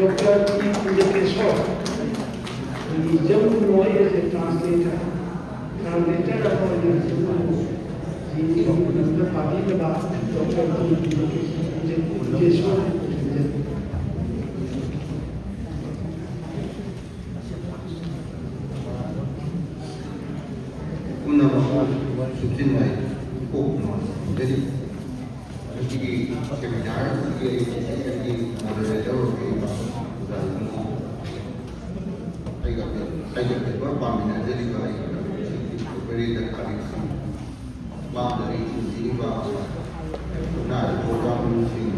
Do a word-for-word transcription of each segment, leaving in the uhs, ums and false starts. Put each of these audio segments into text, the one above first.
Doctor T Pujateswar, ꯍꯤꯖꯝ ꯅꯣꯏ as a translator, translator ꯑꯃ ꯑꯣꯏꯅ ꯍꯤꯖꯝ ꯅꯣꯏꯕꯨ ꯍꯤꯖꯝꯒꯤ ꯃꯔꯝꯗ ꯄꯥꯕꯤꯅꯕ Doctor T Pujateswar꯫ ꯄꯨꯝꯅꯃꯛꯄꯨ ꯁꯨꯞꯆꯤꯟꯅꯩ ꯀꯣꯛꯅ ꯈꯨꯝꯖꯔꯤ꯫ ꯃꯁꯤꯒꯤ seminar ꯑꯁꯤꯒꯤ ꯑꯩ sessionꯒꯤ moderator ꯑꯣꯏꯕ ꯑꯣꯖꯥ ꯏꯕꯨꯡꯉꯣ, ꯑꯩꯒ ꯑꯩꯒ paper ꯄꯥꯃꯤꯟꯅꯖꯔꯤꯕ ꯑꯩꯒꯤ ꯃꯔꯨꯞꯁꯤꯡ, library ꯗ colleague ꯁꯤꯡ, ꯃꯥꯡꯗ ꯑꯩ ꯊꯤꯟꯕꯤꯔꯤꯕ ꯈꯨꯟꯅꯥꯏ ꯄ꯭ꯔꯣꯒ꯭ꯔꯥꯝꯁꯤꯡ,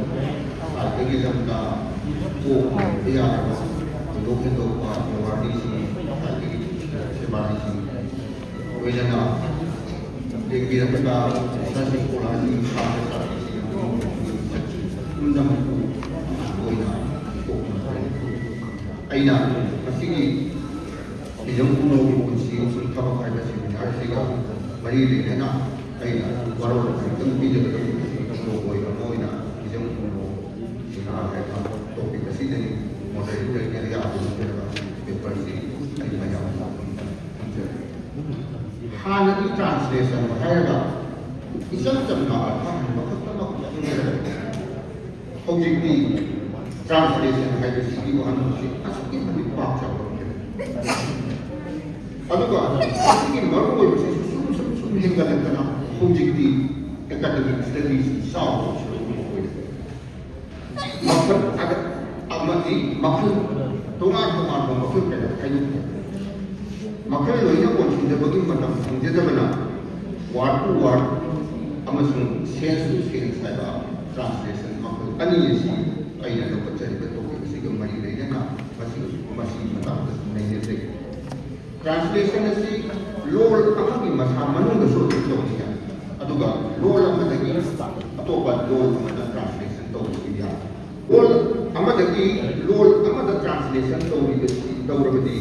ꯈ꯭ꯋꯥꯏꯗꯒꯤ ꯂꯝꯗ ꯀꯣꯛ ꯃꯦꯟꯕ ꯌꯥꯔꯕ ꯊꯣꯏꯗꯣꯛ ꯍꯦꯟꯗꯣꯛꯄ ꯑꯦꯋꯥꯔꯗꯤꯁꯤꯡ, ꯈ꯭ꯋꯥꯏꯗꯒꯤ ꯁꯦꯕꯥꯔꯤꯁꯤꯡ, ꯂꯣꯏꯅꯅ ꯂꯦꯡꯕꯤꯔꯛꯄꯗ ꯁꯥꯁꯤ ꯀꯣꯂꯥꯁꯤ ꯁꯥꯕ ꯁꯥꯕꯤꯁꯤꯡ ꯄꯨꯝꯅꯃꯛꯄꯨ ꯑꯣꯏꯅ ꯀꯣꯛꯅ ꯑꯩꯅ ꯉꯁꯤꯒꯤ ꯍꯤꯖꯝ ꯈꯨꯅꯧꯒꯤ ꯄꯨꯟꯁꯤ ꯑꯃꯁꯨꯡ ꯊꯕꯛ ꯍꯥꯏꯕ seminar ꯑꯁꯤꯒ ꯃꯔꯤ ꯂꯩꯅꯅ ꯑꯩꯅ ꯋꯥꯔꯣꯜ ꯑꯃꯇꯪ ꯄꯤꯖꯒꯗꯕ ꯈꯨꯅꯧ ꯑꯣꯏꯅ ꯍꯤꯖꯝ ꯈꯨꯅꯧ ꯁꯤꯡꯅ ꯍꯥꯏꯕ topic ꯑꯁꯤꯗꯅꯤ꯫ Moderator ꯅ ꯌꯥꯕ ꯅꯠꯇ꯭ꯔꯒ paper ꯁꯤ ꯑꯩ ꯃꯌꯥꯝ ꯈꯪꯖꯔꯦ꯫ ꯍꯥꯟꯅꯗꯤ translation ꯍꯥꯏꯔꯒ ꯏꯆꯝ ꯆꯝꯅ ꯑꯔꯊ ꯍꯟꯕ ꯈꯛꯇꯃꯛ ꯈꯪꯖꯔꯝꯃꯤ꯫ ꯍꯧꯖꯤꯛꯇꯤ translation ꯍꯥꯏꯕꯁꯤꯒꯤ ꯋꯥꯍꯟꯊꯣꯛꯁꯤ ꯑꯁꯨꯛꯀꯤ ꯃꯇꯤꯛ ꯄꯥꯛ ꯆꯥꯎꯔꯛꯈ꯭ꯔꯦ꯫ ꯑꯗꯨꯒ ꯃꯁꯤꯒꯤ ꯃꯔꯨꯑꯣꯏꯕꯁꯤꯁꯨ ꯁꯨꯝ ꯁꯨꯝ ꯁꯨꯝ ꯍꯦꯟꯒꯠꯂꯛꯇꯅ ꯍꯧꯖꯤꯛꯇꯤ academic studies ꯆꯥꯎꯕ ꯁꯔꯨꯛ ꯑꯃ ꯑꯣꯏꯔꯦ꯫ ꯃꯈꯜ ꯑꯃꯗꯤ ꯃꯈꯜ ꯇꯣꯉꯥꯟ ꯇꯣꯉꯥꯟꯕ ꯃꯈꯜ ꯀꯌꯥ ꯈꯥꯏꯗꯣꯛꯈ꯭ꯔꯦ꯫ ꯃꯈꯜ ꯂꯣꯏꯅ ꯀꯣꯟꯁꯤꯟꯖꯕꯒꯤ ꯃꯇꯝ ꯐꯪꯖꯗꯕꯅ word to word ꯑꯃꯁꯨꯡ sense to sense ꯍꯥꯏꯕ translation ꯃꯈꯜ ꯑꯅꯤ ꯑꯁꯤ ꯑꯩꯅ ꯂꯧꯈꯠꯆꯔꯤꯕ topic ꯑꯁꯤꯒ ꯃꯔꯤ ꯂꯩꯅꯅ ꯃꯁꯤ ꯃꯁꯤꯒꯤ ꯃꯇꯥꯡꯗꯁꯨ ꯅꯩꯅꯖꯩ꯫ Translation ꯑꯁꯤ ꯂꯣꯜ ꯑꯃꯒꯤ ꯃꯁꯥ ꯃꯅꯨꯡꯗꯁꯨ ꯑꯗꯨꯝ ꯇꯧꯕ ꯌꯥꯏ, ꯑꯗꯨꯒ ꯂꯣꯜ ꯑꯃꯗꯒꯤ ꯑꯇꯣꯞꯄ ꯂꯣꯜ ꯑꯃꯗ translation ꯇꯧꯕꯁꯨ ꯌꯥꯏ꯫ ꯂꯣꯜ ꯑꯃꯗꯒꯤ ꯂꯣꯜ ꯑꯃꯗ translation ꯇꯧꯔꯤꯕꯁꯤ, ꯇꯧꯔꯕꯗꯤ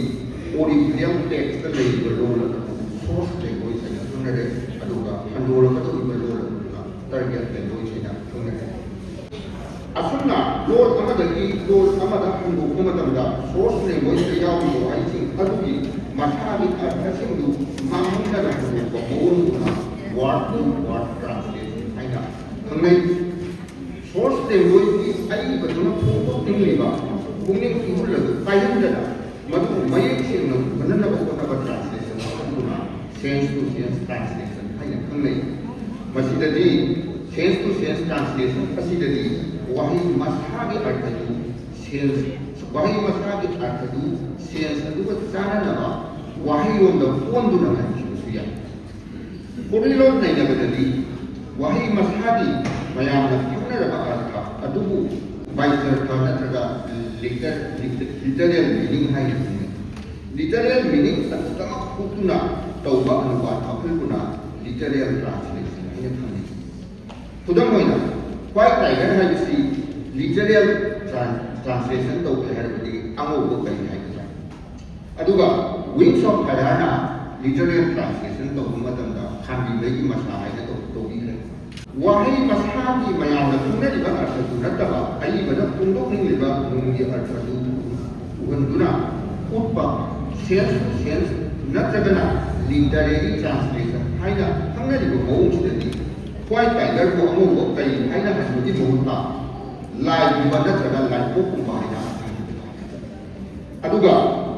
original text ꯇ ꯂꯩꯔꯤꯕ ꯂꯣꯜ ꯑꯗꯨ source language ꯍꯥꯏꯅ ꯈꯪꯅꯔꯦ, ꯑꯗꯨꯒ ꯍꯟꯗꯣꯔꯛꯀꯗꯧꯔꯤꯕ ꯂꯣꯜ ꯑꯗꯨꯅ target language ꯍꯥꯏꯅ ꯈꯪꯅꯔꯦ꯫ ꯑꯁꯨꯝꯅ ꯂꯣꯜ ꯑꯃꯗꯒꯤ ꯂꯣꯜ ꯑꯃꯗ ꯍꯟꯗꯣꯛꯄ ꯃꯇꯝꯗ source language ꯇ ꯌꯥꯎꯔꯤꯕ ꯋꯥꯍꯩꯁꯤꯡ ꯑꯗꯨꯒꯤ ꯃꯁꯥꯒꯤ ꯑꯔꯊꯁꯤꯡꯗꯨ ꯃꯥꯡꯍꯟꯗꯅ ꯍꯟꯗꯣꯛꯄ ꯃꯑꯣꯡꯗꯨꯅ word to word translation ꯍꯥꯏꯅ ꯈꯪꯅꯩ꯫ Source language ꯀꯤ ꯑꯏꯕꯗꯨꯅ ꯐꯣꯡꯗꯣꯛꯅꯤꯡꯂꯤꯕ ꯄꯨꯛꯅꯤꯡ ꯍꯨꯍꯜꯂꯗꯨ ꯀꯥꯏꯍꯟꯗꯅ ꯃꯗꯨ ꯃꯌꯦꯛ ꯁꯦꯡꯅ ꯎꯍꯟꯅꯕ ꯍꯣꯠꯅꯕ translation ꯑꯗꯨꯅ sense to sense translation ꯍꯥꯏꯅ ꯈꯪꯅꯩ꯫ ꯃꯁꯤꯗꯗꯤ sense to sense translation ꯑꯁꯤꯗꯗꯤ ꯋꯥꯍꯩ ꯃꯁꯥꯒꯤ ꯑꯔꯊꯗꯨ sense, ꯋꯥꯍꯩ ꯃꯁꯥꯒꯤ ꯑꯔꯊꯗꯨ sense ꯑꯗꯨꯒ ꯆꯥꯟꯅꯅꯕ ꯋꯥꯍꯩꯔꯣꯝꯗ ꯑꯣꯟꯗꯨꯅ ꯍꯟꯈꯤꯕꯁꯨ ꯌꯥꯏ꯫ ꯈꯣꯔꯤꯂꯣꯟ ꯅꯩꯅꯕꯗꯗꯤ ꯋꯥꯍꯩ ꯃꯁꯥꯒꯤ ꯃꯌꯥꯝꯅ ꯈꯪꯅꯔꯕ ꯑꯔꯊ ꯑꯗꯨꯕꯨ ꯕꯥꯏꯖꯔꯊ ꯅꯠꯇ꯭ꯔꯒ liter-, liter-, literal meaning ꯍꯥꯏꯅ ꯈꯪꯅꯩ꯫ Literal meaning ꯑꯗꯨꯗꯃꯛ ꯎꯠꯇꯨꯅ ꯇꯧꯕ ꯑꯅꯨꯕꯥꯗ ꯃꯈꯜꯕꯨꯅ literal translation ꯍꯥꯏꯅ ꯈꯪꯅꯩ꯫ ꯈꯨꯗꯝ ꯑꯣꯏꯅ, White Tiger ꯍꯥꯏꯕꯁꯤ literal tran-, translation ꯇꯧꯒꯦ ꯍꯥꯏꯔꯕꯗꯤ ꯑꯉꯧꯕ ꯀꯔꯤ ꯍꯥꯏꯒꯗ꯭ꯔꯥ? ꯑꯗꯨꯒ Wings of Fire ꯅ literal translation ꯇꯧꯕ ꯃꯇꯝꯗ ꯈꯥꯝꯕꯤ ꯃꯩꯒꯤ ꯃꯁꯥ ꯍꯥꯏꯅ ꯇꯧ-, ꯇꯧꯕꯤꯈ꯭ꯔꯦ꯫ ꯋꯥꯍꯩ ꯃꯁꯥꯒꯤ ꯃꯌꯥꯝꯅ ꯈꯪꯅꯔꯤꯕ ꯑꯔꯊꯗꯨ ꯅꯠꯇꯕ ꯑꯏꯕꯅ ꯐꯣꯡꯗꯣꯛꯅꯤꯡꯂꯤꯕ ꯅꯨꯡꯒꯤ ꯑꯔꯊꯗꯨ ꯎꯍꯟꯗꯨꯅ ꯎꯠꯄ sense to sense ꯅꯠꯇ꯭ꯔꯒꯅ literary translation ꯍꯥꯏꯅ ꯈꯪꯅꯔꯤꯕ ꯃꯑꯣꯡꯁꯤꯗꯗꯤ White Tiger ꯕꯨ ꯑꯉꯧꯕ ꯀꯩ ꯍꯥꯏꯅ ꯍꯟꯕꯒꯤ ꯃꯍꯨꯠꯇ ꯂꯥꯏꯒꯨꯝꯕ ꯅꯠꯇ꯭ꯔꯒ ꯂꯥꯏꯄꯣꯛꯀꯨꯝꯕ ꯍꯥꯏꯅ ꯍꯟꯕ꯫ ꯑꯗꯨꯒ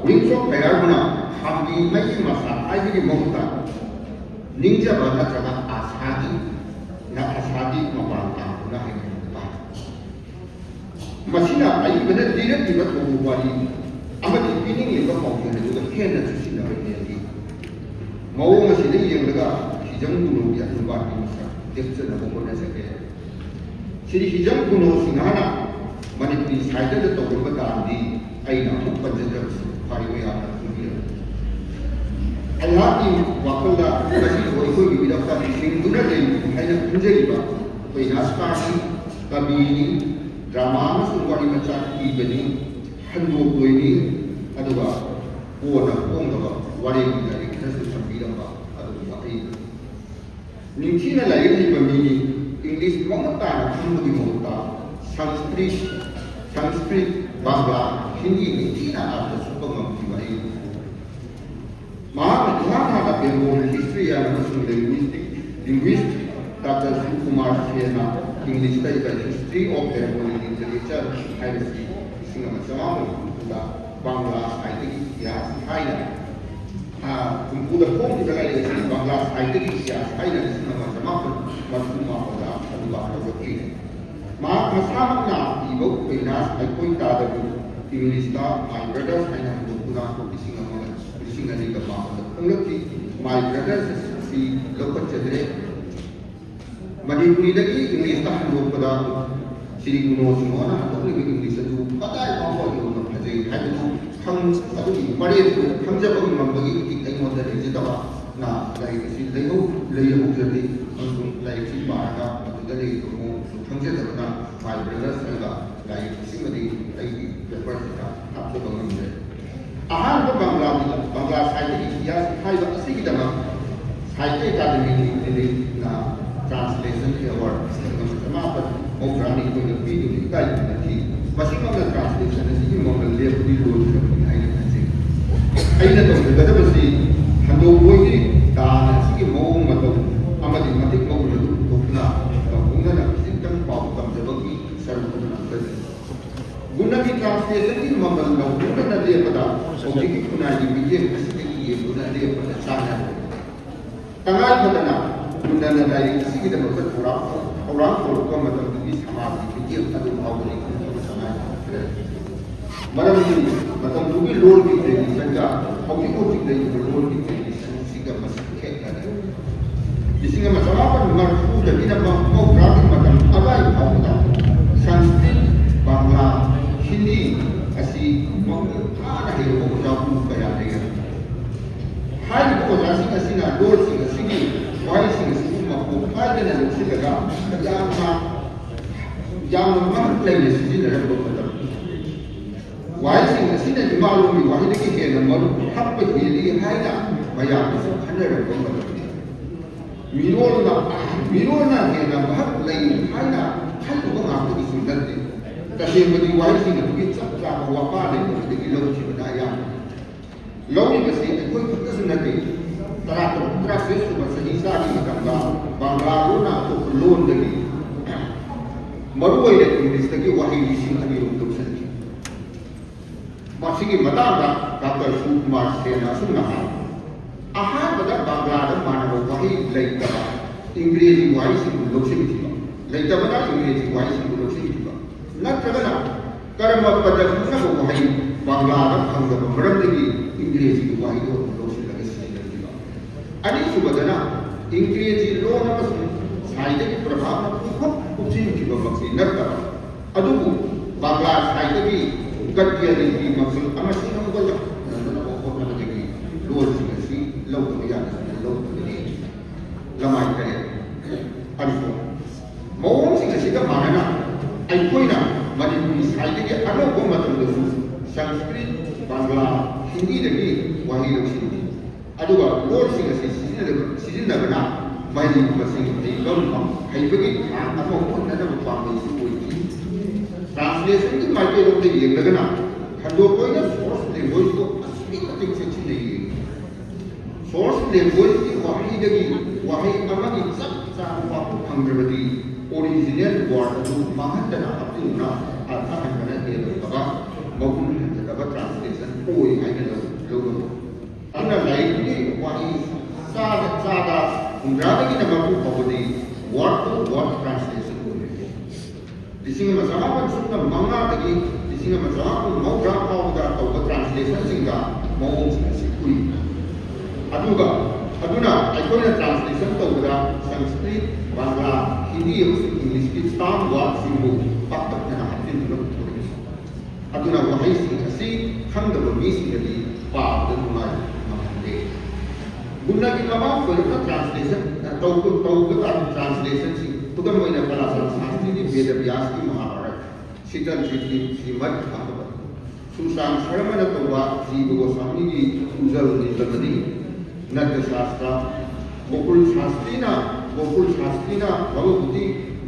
Wings of Fire ꯕꯨꯅ ꯈꯥꯝꯕꯤ ꯃꯩꯒꯤ ꯃꯁꯥ ꯍꯥꯏꯕꯒꯤ ꯃꯍꯨꯠꯇ ꯅꯤꯡꯖꯕ ꯅꯠꯇ꯭ꯔꯒ ꯑꯁꯥꯒꯤ, ꯅ ꯑꯁꯥꯒꯤ ꯃꯄꯥꯟ ꯇꯥꯡꯗꯨꯅ ꯍꯥꯏꯅꯕ ꯇꯥꯏ꯫ ꯃꯁꯤꯅ ꯑꯏꯕꯅ ꯂꯤꯔꯛꯂꯤꯕ ꯊꯧꯗꯣꯛ ꯋꯥꯔꯤ ꯑꯃꯗꯤ ꯄꯤꯅꯤꯡꯂꯤꯕ ꯄꯥꯎꯖꯦꯜ ꯑꯗꯨꯒ ꯍꯦꯟꯅ ꯆꯨꯁꯤꯟꯅꯕ ꯍꯦꯜꯂꯤ꯫ ꯃꯑꯣꯡ ꯑꯁꯤꯗ ꯌꯦꯡꯂꯒ ꯍꯤꯖꯝ ꯒꯨꯅꯣꯒꯤ ꯑꯅꯨꯕꯥꯗꯀꯤ ꯃꯁꯛ ꯂꯦꯞꯆꯅꯕ ꯍꯣꯠꯅꯖꯒꯦ꯫ ꯁ꯭ꯔꯤ ꯍꯤꯖꯝ ꯒꯨꯅꯣ ꯁꯤꯡꯍꯅ ꯃꯅꯤꯄꯨꯔꯤ ꯁꯥꯍꯤꯇ꯭ꯌꯗ ꯇꯧꯔꯝꯕ ꯗꯥꯟꯗꯤ ꯑꯩꯅ ꯑꯃꯨꯛ ꯄꯟꯖꯗ꯭ꯔꯕꯁꯨ ꯐꯔꯦ, ꯃꯌꯥꯝꯅ ꯈꯪꯕꯤꯔꯝꯃꯤ꯫ ꯑꯩꯍꯥꯛꯀꯤ ꯋꯥꯈꯜꯗ ꯉꯁꯤꯁꯨ ꯑꯩꯈꯣꯏꯒꯤ ꯃꯤꯔꯛꯇ ꯍꯤꯡꯗꯨꯅ ꯂꯩꯔꯤ ꯍꯥꯏꯅ ꯈꯟꯖꯔꯤꯕ ꯑꯩꯈꯣꯏ ꯔꯥꯖꯀꯥꯔꯅꯤ, ꯀꯕꯤꯅꯤ, ꯗ꯭ꯔꯃꯥ ꯑꯃꯁꯨꯡ ꯋꯥꯔꯤ ꯃꯆꯥ ꯏꯕꯅꯤ, ꯍꯟꯗꯣꯛꯂꯣꯏꯅꯤ, ꯑꯗꯨꯒ ꯀꯣꯟꯅ ꯐꯣꯡꯅꯕ ꯋꯥꯔꯦꯡꯒꯤ ꯂꯥꯏꯔꯤꯛ ꯈꯔꯁꯨ ꯊꯝꯕꯤꯔꯝꯕ ꯑꯗꯨꯒꯨꯝꯕ ꯑꯩ ꯅꯤꯡꯊꯤꯅ ꯂꯥꯏꯔꯤꯛ ꯍꯩꯕ ꯃꯤꯅꯤ, English ꯃꯃꯨꯠ ꯇꯥꯅ ꯈꯪꯕꯒꯤ ꯃꯍꯨꯠꯇ ꯁꯪꯁꯀ꯭ꯔꯤꯠ, ꯁꯪꯁꯀ꯭ꯔꯤꯠ, ꯕꯪꯒ꯭ꯂꯥ, ꯍꯤꯟꯗꯤ ꯅꯤꯡꯊꯤꯅ ꯑꯥꯔꯊ ꯆꯨꯞꯄ ꯉꯝꯈꯤꯕ ꯑꯩ꯫ ꯃꯍꯥꯛꯅ ꯏꯍꯥꯟ ꯍꯥꯟꯅ ꯕꯦꯡꯒꯣꯂꯤ ꯍꯤꯁꯇ꯭ꯔꯤ ꯑꯃꯁꯨꯡ ꯂꯤꯡꯒ꯭ꯋꯤꯁꯇꯤꯛ, ꯂꯤꯡꯒ꯭ꯋꯤꯁ ꯗꯥꯛꯇꯔ ꯁꯨꯀꯨꯃꯥꯔ ꯁꯦꯟꯅ ꯏꯪꯂꯤꯁꯇ ꯏꯕ History of Bengali Literature ꯍꯥꯏꯕꯁꯤ ꯂꯤꯁꯤꯡ ꯑꯃ ꯆꯃꯥꯄꯜ ꯍꯨꯝꯐꯨꯗ ꯕꯪꯒ꯭ꯂꯥ ꯁꯥꯍꯤꯇ꯭ꯌꯒꯤ ꯏꯇꯤꯍꯥꯁ ꯍꯥꯏꯅ, ꯑ, ꯍꯨꯝꯐꯨꯗ ꯐꯣꯡꯈꯤꯕ ꯂꯥꯏꯔꯤꯛ ꯑꯁꯤ ꯕꯪꯒ꯭ꯂꯥ ꯁꯥꯍꯤꯇ꯭ꯌꯒꯤ ꯏꯇꯤꯍꯥꯁ ꯍꯥꯏꯅ ꯂꯤꯁꯤꯡ ꯑꯃ ꯆꯃꯥꯄꯜ ꯃꯔꯤꯐꯨ ꯃꯥꯄꯜꯗ ꯑꯅꯧꯕ ꯍꯧꯔꯛꯈꯤ꯫ ꯃꯍꯥꯛ ꯃꯁꯥꯃꯛꯅ ꯏꯕ ꯎꯄꯟꯌꯥꯁ ꯑꯩꯈꯣꯏ ꯇꯥꯗꯕꯨ ꯏꯪꯂꯤꯁꯇ My Brothers ꯍꯥꯏꯅ ꯍꯟꯗꯣꯛꯇꯨꯅ ꯂꯤꯁꯤꯡ ꯑꯃꯒ, ꯂꯤꯁꯤꯡ ꯑꯅꯤꯒ ꯃꯥꯄꯜꯗ ꯐꯣꯡꯂꯛꯈꯤ꯫ My Brothers ꯑꯁꯤ ꯂꯧꯈꯠꯆꯗ꯭ꯔꯦ꯫ ꯃꯅꯤꯄꯨꯔꯤꯗꯒꯤ ꯏꯪꯂꯤꯁꯇ ꯍꯟꯗꯣꯛꯄꯗ ꯁꯤꯔꯤ ꯒꯨꯅꯣ ꯁꯤꯡꯍꯣꯅ ꯍꯟꯗꯣꯛꯂꯤꯕ ꯏꯪꯂꯤꯁ ꯑꯗꯨ ꯀꯗꯥꯏ ꯐꯥꯎꯕ ꯌꯧꯅ ꯐꯖꯩ ꯍꯥꯏꯕꯗꯨ ꯈꯪ-, ꯑꯗꯨꯒꯤ ꯃꯔꯦꯞꯇꯨ ꯈꯪꯖꯕ ꯉꯝꯕꯒꯤ ꯃꯇꯤꯛ ꯑꯩꯉꯣꯟꯗ ꯂꯩꯖꯗꯕꯅ ꯂꯥꯏꯔꯤꯛ ꯑꯁꯤ ꯂꯩꯍꯧ-, ꯂꯩꯍꯧꯗ꯭ꯔꯗꯤ ꯑꯃꯁꯨꯡ ꯂꯥꯏꯔꯤꯛꯁꯤ ꯄꯥꯔꯒ ꯃꯗꯨꯗ ꯂꯩꯔꯤꯕ ꯃꯑꯣꯡꯁꯨ ꯈꯪꯖꯗꯕꯅ My Brothers ꯍꯥꯏꯕ ꯂꯥꯏꯔꯤꯛ ꯑꯁꯤꯃꯗꯤ ꯑꯩꯒꯤ ꯄꯦꯄꯔꯁꯤꯗ ꯍꯥꯞꯆꯕ ꯉꯝꯗ꯭ꯔꯦ꯫ ꯑꯍꯥꯟꯕ ꯕꯪꯒ꯭ꯂꯥꯒꯤ, ꯕꯪꯒ꯭ꯂꯥ ꯁꯥꯍꯤꯇ꯭ꯌꯒꯤ ꯏꯇꯤꯍꯥꯁ ꯍꯥꯏꯕ ꯑꯁꯤꯒꯤꯗꯃꯛ ꯁꯥꯍꯤꯇ꯭ꯌ ꯑꯦꯀꯥꯗꯃꯤ ꯅ꯭ꯌꯨ ꯗꯤꯜꯂꯤꯅ Translation Award ꯂꯤꯁꯤꯡ ꯑꯃ ꯆꯃꯥꯄꯜ ꯃꯧꯗ꯭ꯔꯥꯅꯤꯊꯣꯏꯗ ꯄꯤꯗꯨꯅ ꯏꯀꯥꯏ ꯈꯨꯝꯅꯈꯤ꯫ ꯃꯁꯤꯃꯛꯅ translation ꯑꯁꯤꯒꯤ ꯃꯃꯜ ꯂꯦꯞꯄꯗꯤ ꯂꯣꯏꯈ꯭ꯔꯕꯅꯤ ꯍꯥꯏꯅ ꯈꯟꯖꯩ꯫ ꯑꯩꯅ ꯇꯧꯖꯒꯗꯕꯁꯤ ꯍꯟꯗꯣꯛꯄꯒꯤ ꯗꯥꯟ ꯑꯁꯤꯒꯤ ꯃꯑꯣꯡ ꯃꯇꯧ ꯑꯃꯗꯤ ꯃꯇꯤꯛ ꯃꯒꯨꯟ ꯑꯗꯨ ꯄꯨꯊꯣꯛꯇꯨꯅ ꯇꯧꯍꯧꯅꯅ ꯈꯤꯖꯤꯛꯇꯪ ꯄꯥꯎ ꯇꯝꯖꯕꯒꯤ ꯁꯔꯨꯛ ꯑꯗꯨ ꯅꯝꯊꯖꯩ꯫ ꯒꯨꯅꯒꯤ translationꯒꯤ ꯃꯃꯜ ꯂꯧꯗꯨꯅ ꯂꯦꯞꯄꯗ ꯍꯧꯖꯤꯛꯀꯤ ꯈꯨꯟꯅꯥꯏꯒꯤ ꯃꯤꯠꯌꯦꯡ ꯑꯁꯤꯗꯒꯤ ꯌꯦꯡꯗꯨꯅ ꯂꯦꯞꯄꯗ ꯆꯥꯟꯅꯔꯦ꯫ ꯇꯉꯥꯏ ꯐꯗꯅ ꯒꯨꯅꯅ ꯂꯥꯏꯔꯤꯛ ꯑꯁꯤꯒꯤꯗꯃꯛꯇ ꯊꯧꯔꯥꯡ, ꯊꯧꯔꯥꯡ ꯇꯧꯔꯛꯄ ꯃꯇꯝꯗꯨꯒꯤ ꯁꯃꯥꯖꯒꯤ ꯃꯤꯠꯌꯦꯡ ꯑꯗꯨ ꯐꯥꯎꯕ ꯂꯩꯈꯤꯗꯕ ꯇꯉꯥꯏ ꯐꯗ꯭ꯔꯦ꯫ ꯃꯔꯝꯗꯤ ꯃꯇꯝꯗꯨꯒꯤ ꯂꯣꯜꯒꯤ traditionꯒ ꯍꯧꯖꯤꯛ ꯍꯧꯖꯤꯛ ꯂꯩꯔꯤꯕ ꯂꯣꯜꯒꯤ traditionꯁꯤꯒ ꯃꯁꯤ ꯈꯦꯠꯅꯔꯦ꯫ ꯂꯤꯁꯤꯡ ꯑꯃ ꯆꯃꯥꯄꯜ ꯃꯔꯤꯐꯨꯗꯒꯤꯅ ꯃꯧꯗ꯭ꯔꯥꯒꯤ ꯃꯇꯝ ꯑꯗꯨꯋꯥꯏ ꯐꯥꯎꯕꯗ ꯁꯪꯁꯀ꯭ꯔꯤꯠ, ꯕꯪꯒ꯭ꯂꯥ, ꯍꯤꯟꯗꯤ ꯑꯁꯤ ꯃꯄꯨꯡ ꯐꯥꯅ ꯍꯩꯔꯕ ꯑꯣꯖꯥ ꯒꯨꯔꯨ ꯀꯌꯥ ꯂꯩꯔꯝꯃꯤ꯫ ꯍꯥꯏꯔꯤꯕ ꯑꯣꯖꯥꯁꯤꯡ ꯑꯁꯤꯅ ꯂꯣꯜꯁꯤꯡ ꯑꯁꯤꯒꯤ ꯋꯥꯍꯩꯁꯤꯡ ꯑꯁꯤꯕꯨ ꯃꯄꯨꯡ ꯐꯥꯗꯅ ꯂꯧꯁꯤꯜꯂꯒ ꯌꯥꯝꯅ, ꯌꯥꯝꯅ ꯃꯍꯛ ꯂꯩꯅ ꯁꯤꯖꯤꯟꯅꯔꯝꯕ ꯃꯇꯝ꯫ ꯋꯥꯍꯩꯁꯤꯡ ꯑꯁꯤꯅ ꯏꯃꯥꯂꯣꯟꯒꯤ ꯋꯥꯍꯩꯗꯒꯤ ꯍꯦꯟꯅ ꯃꯔꯨ ꯍꯛꯄ ꯍꯦꯜꯂꯤ ꯍꯥꯏꯅ ꯃꯌꯥꯝꯅꯁꯨ ꯈꯟꯅꯔꯝꯕ ꯃꯇꯝꯅꯤ꯫ ꯃꯤꯔꯣꯜꯅ, ꯃꯤꯔꯣꯜꯅ ꯍꯦꯟꯅ ꯃꯍꯛ ꯂꯩ ꯍꯥꯏꯅ ꯈꯜꯂꯨꯕ ꯉꯥꯛꯇꯒꯤꯁꯨ ꯅꯠꯇꯦ꯫ ꯇꯁꯦꯡꯕꯗꯤ ꯋꯥꯍꯩꯁꯤꯡ ꯑꯗꯨꯒꯤ ꯆꯞ ꯆꯥꯕ ꯋꯥꯄꯥ ꯂꯩꯇꯕꯗꯒꯤ ꯂꯧꯈꯤꯕꯅ ꯑꯌꯥꯝꯕꯅꯤ꯫ ꯂꯧꯔꯤꯕꯁꯤ ꯑꯩꯈꯣꯏ ꯈꯛꯇꯁꯨ ꯅꯠꯇꯦ, ꯇꯔꯥꯇꯔꯨꯛ, ꯇꯔꯥꯇꯔꯦꯠ ꯁꯨꯕ ꯆꯍꯤꯆꯥꯒꯤ ꯃꯇꯝꯗ ꯕꯪꯒ꯭ꯂꯥ ꯂꯣꯟꯅ ꯑꯇꯣꯞꯄ ꯂꯣꯟꯗꯒꯤ, ꯃꯔꯨꯑꯣꯏꯅ ꯏꯪꯂꯤꯁꯇꯒꯤ ꯋꯥꯍꯩ ꯂꯤꯁꯤꯡ ꯑꯅꯤ ꯔꯣꯝ ꯂꯧꯁꯤꯟꯈꯤ꯫ ꯃꯁꯤꯒꯤ ꯃꯇꯥꯡꯗ ꯗꯥꯛꯇꯔ ꯁꯨꯀꯨꯃꯥꯔ ꯁꯦꯟꯅ ꯑꯁꯨꯝꯅ ꯍꯥꯏ, ꯑꯍꯥꯟꯕꯗ ꯕꯪꯒ꯭ꯂꯥꯗ ꯃꯥꯟꯅꯕ ꯋꯥꯍꯩ ꯂꯩꯇꯕ ꯏꯪꯒ꯭ꯔꯦꯖꯤ ꯋꯥꯍꯩꯁꯤꯡꯕꯨ ꯂꯧꯁꯤꯟꯈꯤꯕ, ꯂꯩꯇꯕꯅ ꯏꯪꯒ꯭ꯔꯦꯖꯤ ꯋꯥꯍꯩꯁꯤꯡꯕꯨ ꯂꯧꯁꯤꯟꯈꯤꯕ, ꯅꯠꯇ꯭ꯔꯒꯅ ꯀꯔꯃ ꯄꯗ ꯈꯪꯅꯕ ꯋꯥꯍꯩ ꯕꯪꯒ꯭ꯂꯥꯗ ꯐꯪꯗꯕ ꯃꯔꯝꯗꯒꯤ ꯏꯪꯒ꯭ꯔꯦꯖꯤꯒꯤ ꯋꯥꯍꯩꯗꯣ ꯑꯗꯨꯝ ꯂꯧꯁꯤꯜꯂꯒ ꯁꯤꯖꯤꯟꯅꯈꯤꯕ꯫ ꯑꯅꯤꯁꯨꯕꯗꯅ ꯏꯪꯒ꯭ꯔꯦꯖꯤ ꯂꯣꯟ ꯑꯃꯁꯨꯡ ꯁꯥꯍꯤꯇ꯭ꯌꯒꯤ ꯄ꯭ꯔꯚꯥꯕꯅ ꯄꯨꯡꯀꯨꯞ ꯀꯨꯞꯁꯤꯟꯈꯤꯕꯃꯛꯇꯤ ꯅꯠꯇꯕ, ꯑꯗꯨꯕꯨ ꯕꯪꯒ꯭ꯂꯥ ꯁꯥꯍꯤꯇ꯭ꯌꯒꯤ ꯒꯗ꯭ꯌ ꯂꯤꯄꯤ ꯃꯈꯜ ꯑꯃ ꯁꯤꯟꯅꯕ ꯍꯣꯠꯅꯅꯕ ꯍꯣꯠꯅꯕꯗꯒꯤ ꯂꯣꯟꯁꯤꯡ ꯑꯁꯤ ꯂꯧꯗꯕ ꯌꯥꯗꯗꯨꯅ ꯂꯧꯗꯕꯅꯤ꯫ ꯂꯃꯥꯏ ꯇꯔꯦꯠ꯫ ꯑꯅꯤꯁꯨꯕ, ꯃꯑꯣꯡꯁꯤꯡ ꯑꯁꯤꯒ ꯃꯥꯟꯅꯅ ꯑꯩꯈꯣꯏꯅ ꯃꯅꯤꯄꯨꯔꯤ ꯁꯥꯍꯤꯇ꯭ꯌꯒꯤ ꯑꯅꯧꯕ ꯃꯇꯝꯗꯁꯨ ꯁꯪꯁꯀ꯭ꯔꯤꯠ, ꯕꯪꯒ꯭ꯂꯥ, ꯍꯤꯟꯗꯤꯗꯒꯤ ꯋꯥꯍꯩ ꯂꯧꯁꯤꯟꯈꯤ꯫ ꯑꯗꯨꯒ ꯂꯣꯟꯁꯤꯡ ꯑꯁꯤ ꯁꯤꯖꯤꯟꯅꯕ-, ꯁꯤꯖꯤꯟꯅꯕꯅ ꯃꯍꯩ ꯃꯁꯤꯡ ꯍꯩꯕ, ꯍꯩꯕꯒꯤ ꯊꯥꯛ ꯑꯃ ꯍꯣꯠꯅꯅꯕ ꯄꯥꯝꯕꯩꯁꯨ ꯑꯣꯏꯈꯤ꯫ ꯇ꯭ꯔꯥꯟꯁꯂꯦꯁꯟꯒꯤ ꯃꯥꯏꯀꯩꯔꯣꯝꯗ ꯌꯦꯡꯂꯒꯅ ꯈꯟꯗꯣꯛꯄ ꯑꯣꯏꯅ ꯁꯣꯔꯁ ꯂꯦꯡꯒ꯭ꯋꯦꯖꯇꯣ ꯑꯁꯨꯛꯀꯤ ꯃꯇꯤꯛ ꯆꯦꯛꯁꯤꯟꯅ ꯌꯦꯡꯉꯤ꯫ ꯁꯣꯔꯁ ꯂꯦꯡꯒ꯭ꯋꯦꯖꯀꯤ ꯋꯥꯍꯩꯗꯒꯤ ꯋꯥꯍꯩ ꯑꯃꯒꯤ ꯆꯞ ꯆꯥꯕ ꯋꯥꯐꯝ ꯐꯪꯗ꯭ꯔꯕꯗꯤ ꯑꯣꯔꯤꯖꯤꯅꯦꯜ ꯋꯥꯔꯗ ꯑꯗꯨ ꯃꯥꯡꯍꯟꯗꯅ ꯍꯥꯞꯆꯤꯟꯗꯨꯅ ꯑꯔꯊ ꯍꯟꯕꯅ ꯍꯦꯟꯅ ꯐꯕ, ꯃꯒꯨꯟ ꯍꯟꯊꯗꯕ ꯇ꯭ꯔꯥꯟꯁꯂꯦꯁꯟ ꯑꯣꯏ ꯍꯥꯏꯅ ꯂꯧ-, ꯂꯧꯅꯕ꯫ ꯑꯗꯨꯅ ꯂꯥꯏꯔꯤꯛꯇꯨꯒꯤ ꯋꯥꯍꯩ ꯆꯥꯗ, ꯆꯥꯗ ꯍꯨꯝꯗ꯭ꯔꯥꯗꯒꯤꯅ ꯃꯔꯐꯨ ꯐꯥꯎꯕꯗꯤ word to word translation ꯑꯣꯏꯔꯦ꯫ ꯂꯤꯁꯤꯡ ꯑꯃ ꯆꯃꯥꯄꯟ ꯁꯨꯞꯅ ꯃꯉꯥꯗꯒꯤ ꯂꯤꯁꯤꯡ ꯑꯃ ꯆꯃꯥꯄꯟ ꯃꯧꯗ꯭ꯔꯥ ꯐꯥꯎꯕꯗ ꯇꯧꯕ ꯇ꯭ꯔꯥꯟꯁꯂꯦꯁꯟꯁꯤꯡꯗ ꯃꯑꯣꯡꯁꯤꯡ ꯑꯁꯤ ꯎꯏ꯫ ꯑꯗꯨꯒ, ꯑꯗꯨꯅ ꯑꯩꯈꯣꯏꯅ ꯇ꯭ꯔꯥꯟꯁꯂꯦꯁꯟ ꯇꯧꯕꯗ ꯁꯪꯁꯀ꯭ꯔꯤꯠ, ꯕꯪꯒ꯭ꯂꯥ, ꯍꯤꯟꯗꯤ ꯑꯃꯁꯨꯡ ꯏꯪꯂꯤꯁꯀꯤ ꯇꯥꯝ ꯋꯥꯔꯗꯁꯤꯡꯕꯨ ꯄꯥꯛꯇꯛꯅꯅ ꯍꯥꯞꯆꯤꯟꯗꯨꯅ ꯄꯨꯊꯣꯔꯛꯏ꯫ ꯑꯗꯨꯅ ꯋꯥꯍꯩꯁꯤꯡ ꯑꯁꯤ ꯈꯪꯗꯕ ꯃꯤꯁꯤꯡꯗꯗꯤ ꯄꯥꯕꯗ ꯅꯨꯡꯉꯥꯏꯕ ꯉꯝꯍꯟꯗꯦ꯫ ꯒꯨꯅꯒꯤ ꯃꯃꯥꯡ ꯊꯣꯏꯗꯣꯛꯅ ꯇ꯭ꯔꯥꯟꯁꯂꯦꯁꯟ ꯇꯧ-, ꯇꯧꯕ ꯇꯥꯔꯗꯤ ꯇ꯭ꯔꯥꯟꯁꯂꯦꯁꯟꯁꯤꯡ, ꯈꯨꯗꯝ ꯑꯣꯏꯅ ꯀꯂꯥꯆꯥꯟ ꯁꯥꯁꯇ꯭ꯔꯤꯒꯤ ꯚꯦꯗ ꯚ꯭ꯌꯥꯁꯀꯤ ꯃꯍꯥꯚꯥꯔꯠ, ꯁꯤꯇꯜ ꯁꯤꯇꯤ ꯁ꯭ꯔꯤꯃꯗ ꯚꯥꯒꯕꯠ, ꯁꯨꯁꯥꯟ ꯁꯔꯃꯅ ꯇꯧꯕ ꯖꯤꯕ ꯒꯣꯁ꯭ꯋꯥꯃꯤꯒꯤ ꯎꯖꯜ ꯅꯤꯂꯃꯅꯤ, ꯅꯠꯇ ꯁꯥꯁꯇ꯭ꯔ, ꯒꯣꯀꯨꯜ ꯁꯥꯁꯇ꯭ꯔꯤꯅ, ꯒꯣꯀꯨꯜ ꯁꯥꯁꯇ꯭ꯔꯤꯅ ꯚꯒꯕꯇꯤ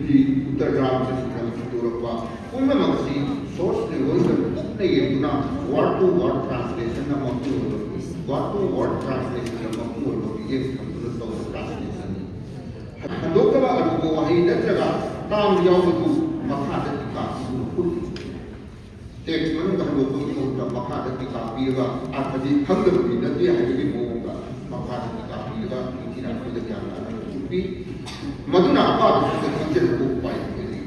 ꯔꯤ-, ꯗ꯭ꯔꯥꯝꯁꯦ ꯁꯨꯝ ꯁꯟꯗꯣꯔꯛꯄ ꯄꯨꯝꯅꯃꯛꯁꯤ source language ꯀꯨꯞꯅ ꯌꯦꯡꯗꯨꯅ word to word translation ꯅ ꯃꯄꯨꯡ ꯑꯣꯏꯕ, word to word translation ꯅ ꯃꯄꯨꯡ ꯑꯣꯏꯕ ꯃꯤꯠꯌꯦꯡ ꯊꯝꯗꯨꯅ ꯇꯧꯕ translation ꯅꯤ꯫ ꯍꯟꯗꯣꯛꯇꯕ ꯑꯔꯨꯕ ꯋꯥꯍꯩ ꯅꯠꯇ꯭ꯔꯒ term ꯌꯥꯎꯕꯗꯨ ꯃꯈꯥꯗ ꯇꯤꯀꯥ ꯄꯤꯗꯨꯅ ꯎꯠꯂꯤ꯫ Text ꯃꯅꯨꯡꯗ ꯍꯟꯗꯣꯛꯄꯒꯤ ꯃꯍꯨꯠꯇ ꯃꯈꯥꯗ ꯇꯤꯀꯥ ꯄꯤꯔꯒ ꯑꯔꯊꯗꯤ ꯈꯪꯗꯕꯗꯤ ꯅꯠꯇꯦ ꯍꯥꯏꯕꯒꯤ ꯃꯑꯣꯡꯗ ꯃꯈꯥꯗ ꯇꯤꯀꯥ ꯄꯤꯔꯒ ꯅꯤꯡꯊꯤꯅ ꯑꯩꯈꯣꯏꯗ ꯒ꯭ꯌꯥꯟ ꯇꯥꯅꯕ ꯎꯠꯄꯤ꯫ ꯃꯗꯨꯅ ꯑꯄꯥꯕꯁꯤꯡꯗ ꯈꯪꯖꯅꯕ ꯎꯄꯥꯏ ꯑꯣꯏꯍꯜꯂꯤ꯫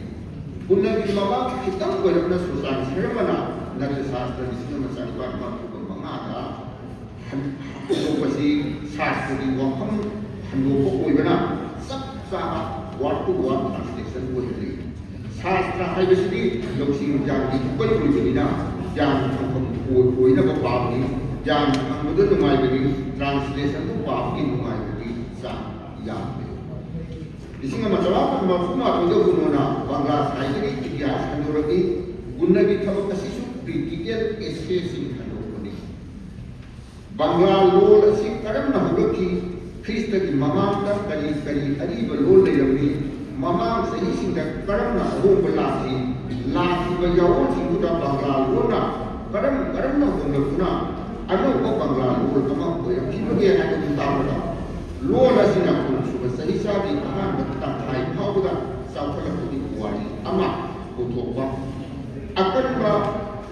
ꯄꯨꯟꯅꯒꯤ ꯃꯃꯥꯡ ꯈꯤꯇꯪ ꯑꯣꯏꯔꯞꯅ ꯁꯨꯔꯆꯥꯟ ꯁꯔꯃꯅ ꯅꯠꯇ꯭ꯔ ꯁꯥꯁꯇ꯭ꯔ ꯂꯤꯁꯤꯡ ꯑꯃ ꯆꯅꯤꯄꯥꯟ ꯃꯔꯤꯐꯨ ꯃꯉꯥꯗ ꯍꯟꯗꯣꯛꯄꯁꯤ ꯁꯥꯁꯇ꯭ꯔꯒꯤ ꯋꯥꯐꯝ ꯍꯟꯗꯣꯛꯄ ꯑꯣꯏꯕꯅ ꯆꯞ ꯆꯥꯕ word to word translation ꯑꯣꯏꯍꯜꯂꯤ꯫ ꯁꯥꯁꯇ꯭ꯔ ꯍꯥꯏꯕꯁꯤꯗꯤ ꯂꯧꯁꯤꯡ ꯒ꯭ꯌꯥꯟꯒꯤ ꯈꯨꯀꯩ ꯑꯣꯏꯕꯅꯤꯅ ꯒ꯭ꯌꯥꯟ ꯐꯪꯐꯝ ꯑꯣꯏ-, ꯑꯣꯏꯅꯕ ꯄꯥꯕꯅꯤ꯫ ꯒ꯭ꯌꯥꯟ ꯐꯪꯕꯗ ꯅꯨꯡꯉꯥꯏꯕꯅꯤ꯫ Translation ꯗꯨ ꯄꯥꯕꯒꯤ ꯅꯨꯡꯉꯥꯏꯕꯗꯤ ꯆꯥꯡ ꯌꯥꯝꯗꯦ꯫ ꯂꯤꯁꯤꯡ ꯑꯃ ꯆꯃꯥꯄꯟ ꯃꯔꯤꯐꯨ ꯃꯥꯊꯣꯏꯗ ꯒꯨꯅꯣꯅ ꯕꯪꯒ꯭ꯂꯥ ꯁꯥꯍꯤꯇ꯭ꯌꯒꯤ ꯏꯇꯤꯍꯥꯁ ꯍꯟꯗꯣꯔꯛꯏ꯫ ꯒꯨꯟꯅꯒꯤ ꯊꯕꯛ ꯑꯁꯤꯁꯨ critical essay ꯁꯤꯡ ꯍꯟꯗꯣꯛꯄꯅꯤ꯫ ꯕꯪꯒ꯭ꯂꯥ ꯂꯣꯜ ꯑꯁꯤ ꯀꯔꯝꯅ ꯍꯧꯔꯛꯈꯤ? ꯈ꯭ꯔꯤꯁꯇꯒꯤ ꯃꯃꯥꯡꯗ ꯀꯔꯤ ꯀꯔꯤ ꯑꯔꯤꯕ ꯂꯣꯜ ꯂꯩꯔꯝꯃꯤ? ꯃꯃꯥꯡ ꯆꯍꯤꯁꯤꯡꯗ ꯀꯔꯝꯅ ꯑꯍꯣꯡꯕ ꯂꯥꯛꯈꯤ? ꯂꯥꯛꯈꯤꯕ ꯌꯥꯑꯣꯟꯁꯤꯡꯗꯨꯗ ꯕꯪꯒ꯭ꯂꯥ ꯂꯣꯟꯅ ꯀꯔꯝ ꯀꯔꯝꯅ ꯍꯣꯡꯂꯛꯇꯨꯅ ꯑꯅꯧꯕ ꯕꯪꯒ꯭ꯂꯥ ꯂꯣꯜ ꯑꯃ ꯑꯣꯏꯔꯛꯈꯤꯕꯒꯦ ꯍꯥꯏꯕꯗꯨ ꯇꯥꯕꯗ, ꯂꯣꯜ ꯑꯁꯤꯅ ꯀꯨꯟꯁꯨꯕ ꯆꯍꯤꯆꯥꯒꯤ ꯑꯍꯥꯟꯕ ꯇꯪꯈꯥꯏ ꯐꯥꯎꯕꯗ ꯆꯥꯎꯈꯠꯂꯛꯄꯒꯤ ꯄꯨꯋꯥꯔꯤ ꯑꯃ ꯄꯨꯊꯣꯛꯄ, ꯑꯀꯟꯕ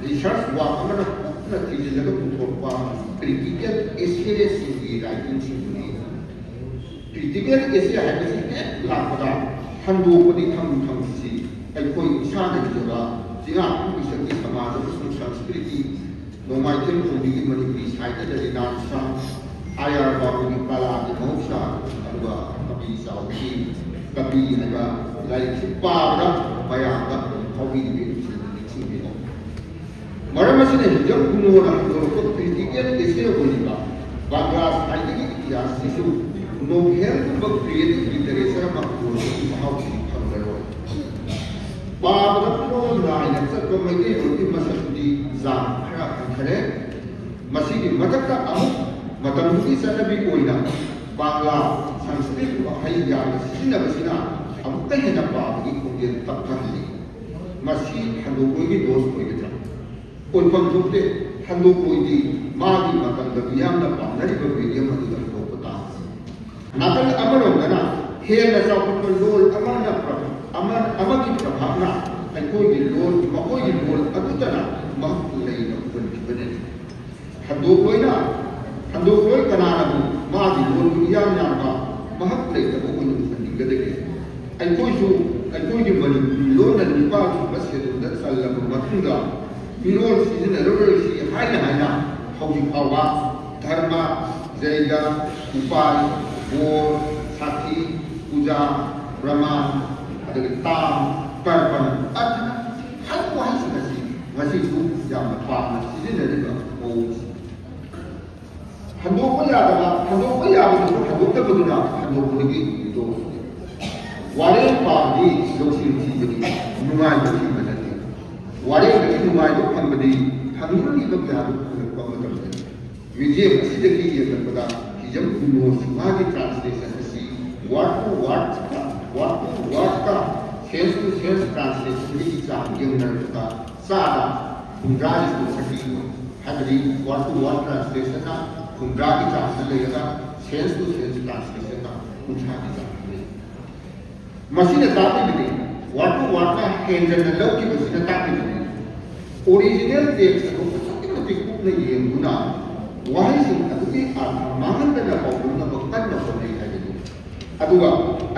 research work ꯑꯃꯅ ꯀꯨꯞꯅ ꯊꯤꯖꯤꯜꯂꯒ ꯄꯨꯊꯣꯛꯄ critical essay ꯁꯤꯡꯒꯤ writing ꯁꯤꯡꯗꯨꯅꯤ꯫ Critical essay ꯍꯥꯏꯕꯁꯤ ꯍꯦꯛ ꯂꯥꯛꯄꯗ ꯍꯟꯗꯣꯛꯄꯗꯤ ꯊꯝ ꯊꯝꯁꯤ꯫ ꯑꯩꯈꯣꯏ ꯏꯁꯥꯅ ꯏꯖꯕ ꯆꯤꯟꯖꯥꯛ ꯄꯨꯝꯕꯤꯁꯛꯀꯤ ꯁꯃꯥꯖ ꯑꯃꯁꯨꯡ ꯁꯪꯁꯀ꯭ꯔꯤꯇꯤ, ꯅꯣꯡꯃꯥꯏꯊꯦꯝ ꯈꯣꯡꯕꯤꯒꯤ ꯃꯅꯤꯄꯨꯔꯤ ꯁꯥꯍꯤꯇ꯭ꯌꯗ ꯔꯤꯅꯥꯟꯁ, ꯑꯥꯏ ꯑꯥꯔ ꯕꯥꯕꯨꯒꯤ ꯀꯂꯥꯒꯤ ꯃꯍꯧꯁꯥ, ꯑꯗꯨꯒ ꯀꯕꯤ ꯆꯥꯎꯊꯤ, ꯀꯕꯤ ꯍꯥꯏꯕ ꯂꯥꯏꯔꯤꯛꯁꯤ ꯄꯥꯕꯗ ꯃꯌꯥꯝꯗ ꯐꯥꯎꯕꯤꯔꯤꯕ ꯅꯤꯡꯁꯤꯡꯕꯤꯔꯣ꯫ ꯃꯔꯝ ꯑꯁꯤꯅ ꯍꯤꯖꯝ ꯒꯨꯅꯣꯅ ꯍꯧꯗꯣꯔꯛꯄ critical essay ꯑꯣꯏꯔꯤꯕ ꯕꯪꯒ꯭ꯂꯥ ꯁꯥꯍꯤꯇ꯭ꯌꯒꯤ ꯏꯇꯤꯍꯥꯁꯁꯤꯁꯨ novel ꯒꯨꯝꯕ creative literature ꯑꯃ ꯑꯣꯏꯕꯒꯤ ꯃꯍꯥꯎꯁꯤ ꯐꯪꯂꯔꯣꯏ꯫ ꯄꯥꯕꯗ flow ꯅꯥꯏꯅ ꯆꯠꯄ ꯃꯩꯇꯩꯂꯣꯟꯒꯤ ꯃꯁꯛꯇꯨꯗꯤ ꯆꯥꯡ ꯈꯔ ꯍꯟꯊꯔꯦ꯫ ꯃꯁꯤꯒꯤ ꯃꯊꯛꯇ ꯑꯃꯨꯛ ꯃꯇꯝꯗꯨꯒꯤ ꯆꯠꯅꯕꯤ ꯑꯣꯏꯅ ꯕꯪꯒ꯭ꯂꯥ, ꯁꯪꯁꯀ꯭ꯔꯤꯠ ꯋꯥꯍꯩ ꯌꯥꯝꯅ ꯁꯤꯖꯤꯟꯅꯕꯁꯤꯅ ꯑꯃꯨꯛꯀ ꯍꯦꯟꯅ ꯄꯥꯕꯒꯤ ꯈꯣꯡ ꯇꯞꯊꯍꯜꯂꯤ꯫ ꯃꯁꯤ ꯍꯟꯗꯣꯛꯂꯣꯏꯒꯤ ꯗꯣꯁ ꯑꯣꯏꯒꯗ꯭ꯔꯥ? ꯑꯣꯏꯐꯝ ꯊꯣꯛꯇꯦ꯫ ꯍꯟꯗꯣꯛꯂꯣꯏꯗꯤ ꯃꯥꯒꯤ ꯃꯇꯝꯗ ꯃꯤꯌꯥꯝꯅ ꯄꯥꯝꯅꯔꯤꯕ ꯃꯦꯗꯤꯌꯝ ꯑꯗꯨꯗ ꯍꯟꯗꯣꯛꯄ ꯇꯥꯕꯅꯤ꯫ ꯅꯥꯀꯜ ꯑꯃꯔꯣꯝꯗꯅ ꯍꯦꯟꯅ ꯆꯥꯎꯈꯠꯄ ꯂꯣꯜ ꯑꯃꯅ ꯄ꯭ꯔ-, ꯑꯃ-, ꯑꯃꯒꯤ ꯄ꯭ꯔꯚꯥꯕꯅ ꯑꯩꯈꯣꯏꯒꯤ ꯂꯣꯜ, ꯃꯈꯣꯏꯒꯤ ꯂꯣꯜ ꯑꯗꯨꯇꯅ ꯃꯍꯥꯛ ꯂꯩꯅ ꯎꯍꯟꯈꯤꯕꯅꯤ꯫ ꯍꯟꯗꯣꯛꯂꯣꯏꯅ, ꯍꯟꯗꯣꯛꯂꯣꯏ ꯀꯅꯥꯅꯕꯨ ꯃꯥꯒꯤ ꯂꯣꯜꯕꯨ ꯏꯌꯥꯝ ꯌꯥꯝꯕ ꯃꯍꯥꯛ ꯂꯩꯇꯕ ꯑꯣꯏꯅ ꯎꯍꯟꯅꯤꯡꯒꯗꯒꯦ? ꯑꯩꯈꯣꯏꯁꯨ ꯑꯩꯈꯣꯏꯒꯤ ꯃꯅꯤꯄꯨꯔꯤ ꯂꯣꯟꯅ ꯅꯤꯄꯥꯜ ꯁꯨꯕ ꯁꯦꯗꯨꯜꯗ ꯆꯜꯂꯕ ꯃꯇꯨꯡꯗ ꯃꯤꯔꯣꯜ ꯁꯤꯖꯤꯟꯅꯔꯔꯣꯏꯁꯤ ꯍꯥꯏꯅ ꯍꯥꯏꯅ ꯍꯧꯖꯤꯛ ꯐꯥꯎꯕ ꯙꯔꯃ, ꯖꯩꯒ, ꯎꯄꯥꯏ, ꯕꯣꯔ, ꯁꯥꯈꯤ, ꯄꯨꯖꯥ, ꯕ꯭ꯔꯍꯃꯟ, ꯑꯗꯒꯤ ꯇꯥꯝ, ꯀꯔꯕꯟ, ꯑꯔꯊꯅ ꯍꯥꯏꯕ ꯋꯥꯍꯩꯁꯤꯡ ꯑꯁꯤ ꯉꯁꯤꯁꯨ ꯌꯥꯝꯅ ꯄꯥꯝꯅ ꯁꯤꯖꯤꯟꯅꯔꯤꯕ ꯃꯑꯣꯡꯁꯤꯡ꯫ ꯍꯟꯗꯣꯛꯄ ꯌꯥꯗꯕ, ꯍꯟꯗꯣꯛꯄ ꯌꯥꯕꯗꯁꯨ ꯍꯟꯗꯣꯛꯇꯕꯗꯨꯅ ꯍꯟꯗꯣꯛꯄꯗꯒꯤ ꯍꯦꯟꯗꯣꯛꯄꯅꯤ꯫ ꯋꯥꯔꯦꯡ ꯄꯥꯕꯗꯤ ꯂꯧꯁꯤꯡ ꯊꯤꯕꯅꯤ, ꯅꯨꯡꯉꯥꯏꯕ ꯊꯤꯕ ꯅꯠꯇꯦ꯫ ꯋꯥꯔꯦꯡꯗꯒꯤ ꯅꯨꯡꯉꯥꯏꯕ ꯐꯪꯕꯗꯤ ꯐꯪꯅꯤꯡꯂꯤꯕ ꯀꯌꯥꯗꯨ ꯐꯪꯂꯛꯄ ꯃꯇꯝꯗꯅꯤ꯫ ꯃꯤꯠꯌꯦꯡ ꯑꯁꯤꯗꯒꯤ ꯌꯦꯡꯂꯛꯄꯗ ꯍꯤꯖꯝ ꯀꯨꯟꯃꯣꯁꯤꯡ ꯃꯥꯒꯤ translation ꯑꯁꯤ word to word, word to word ꯀ sense to sense translation ꯒꯤ ꯆꯥꯡ ꯌꯦꯡꯅꯔꯛꯄꯗ ꯆꯥꯗ ꯍꯨꯝꯗ꯭ꯔꯥ ꯊꯥꯔꯇꯤ ꯑꯣꯏ꯫ ꯍꯥꯏꯕꯗꯤ word to word translation ꯅ ꯍꯨꯝꯗ꯭ꯔꯥꯒꯤ ꯆꯥꯡꯗ ꯂꯩꯔꯒ sense to sense translation ꯅ ꯀꯨꯟꯊ꯭ꯔꯥꯒꯤ ꯆꯥꯡꯗ ꯂꯩ꯫ ꯃꯁꯤꯅ ꯇꯥꯛꯂꯤꯕꯗꯤ, word to word ꯅ ꯍꯦꯟꯖꯟꯅ ꯂꯧꯈꯤꯕꯁꯤꯅ ꯇꯥꯛꯂꯤꯕꯗꯤ, original text ꯑꯗꯨ ꯑꯁꯨꯛꯀꯤ ꯃꯇꯤꯛ ꯀꯨꯞꯅ ꯌꯦꯡꯗꯨꯅ ꯋꯥꯍꯩꯁꯤꯡ ꯑꯗꯨꯒꯤ ꯑꯔꯊ ꯃꯥꯡꯍꯟꯗꯅ ꯄꯥꯎꯗꯝꯅꯕ ꯀꯟꯅ ꯍꯣꯠꯅꯩ ꯍꯥꯏꯕꯅꯤ꯫ ꯑꯗꯨꯒ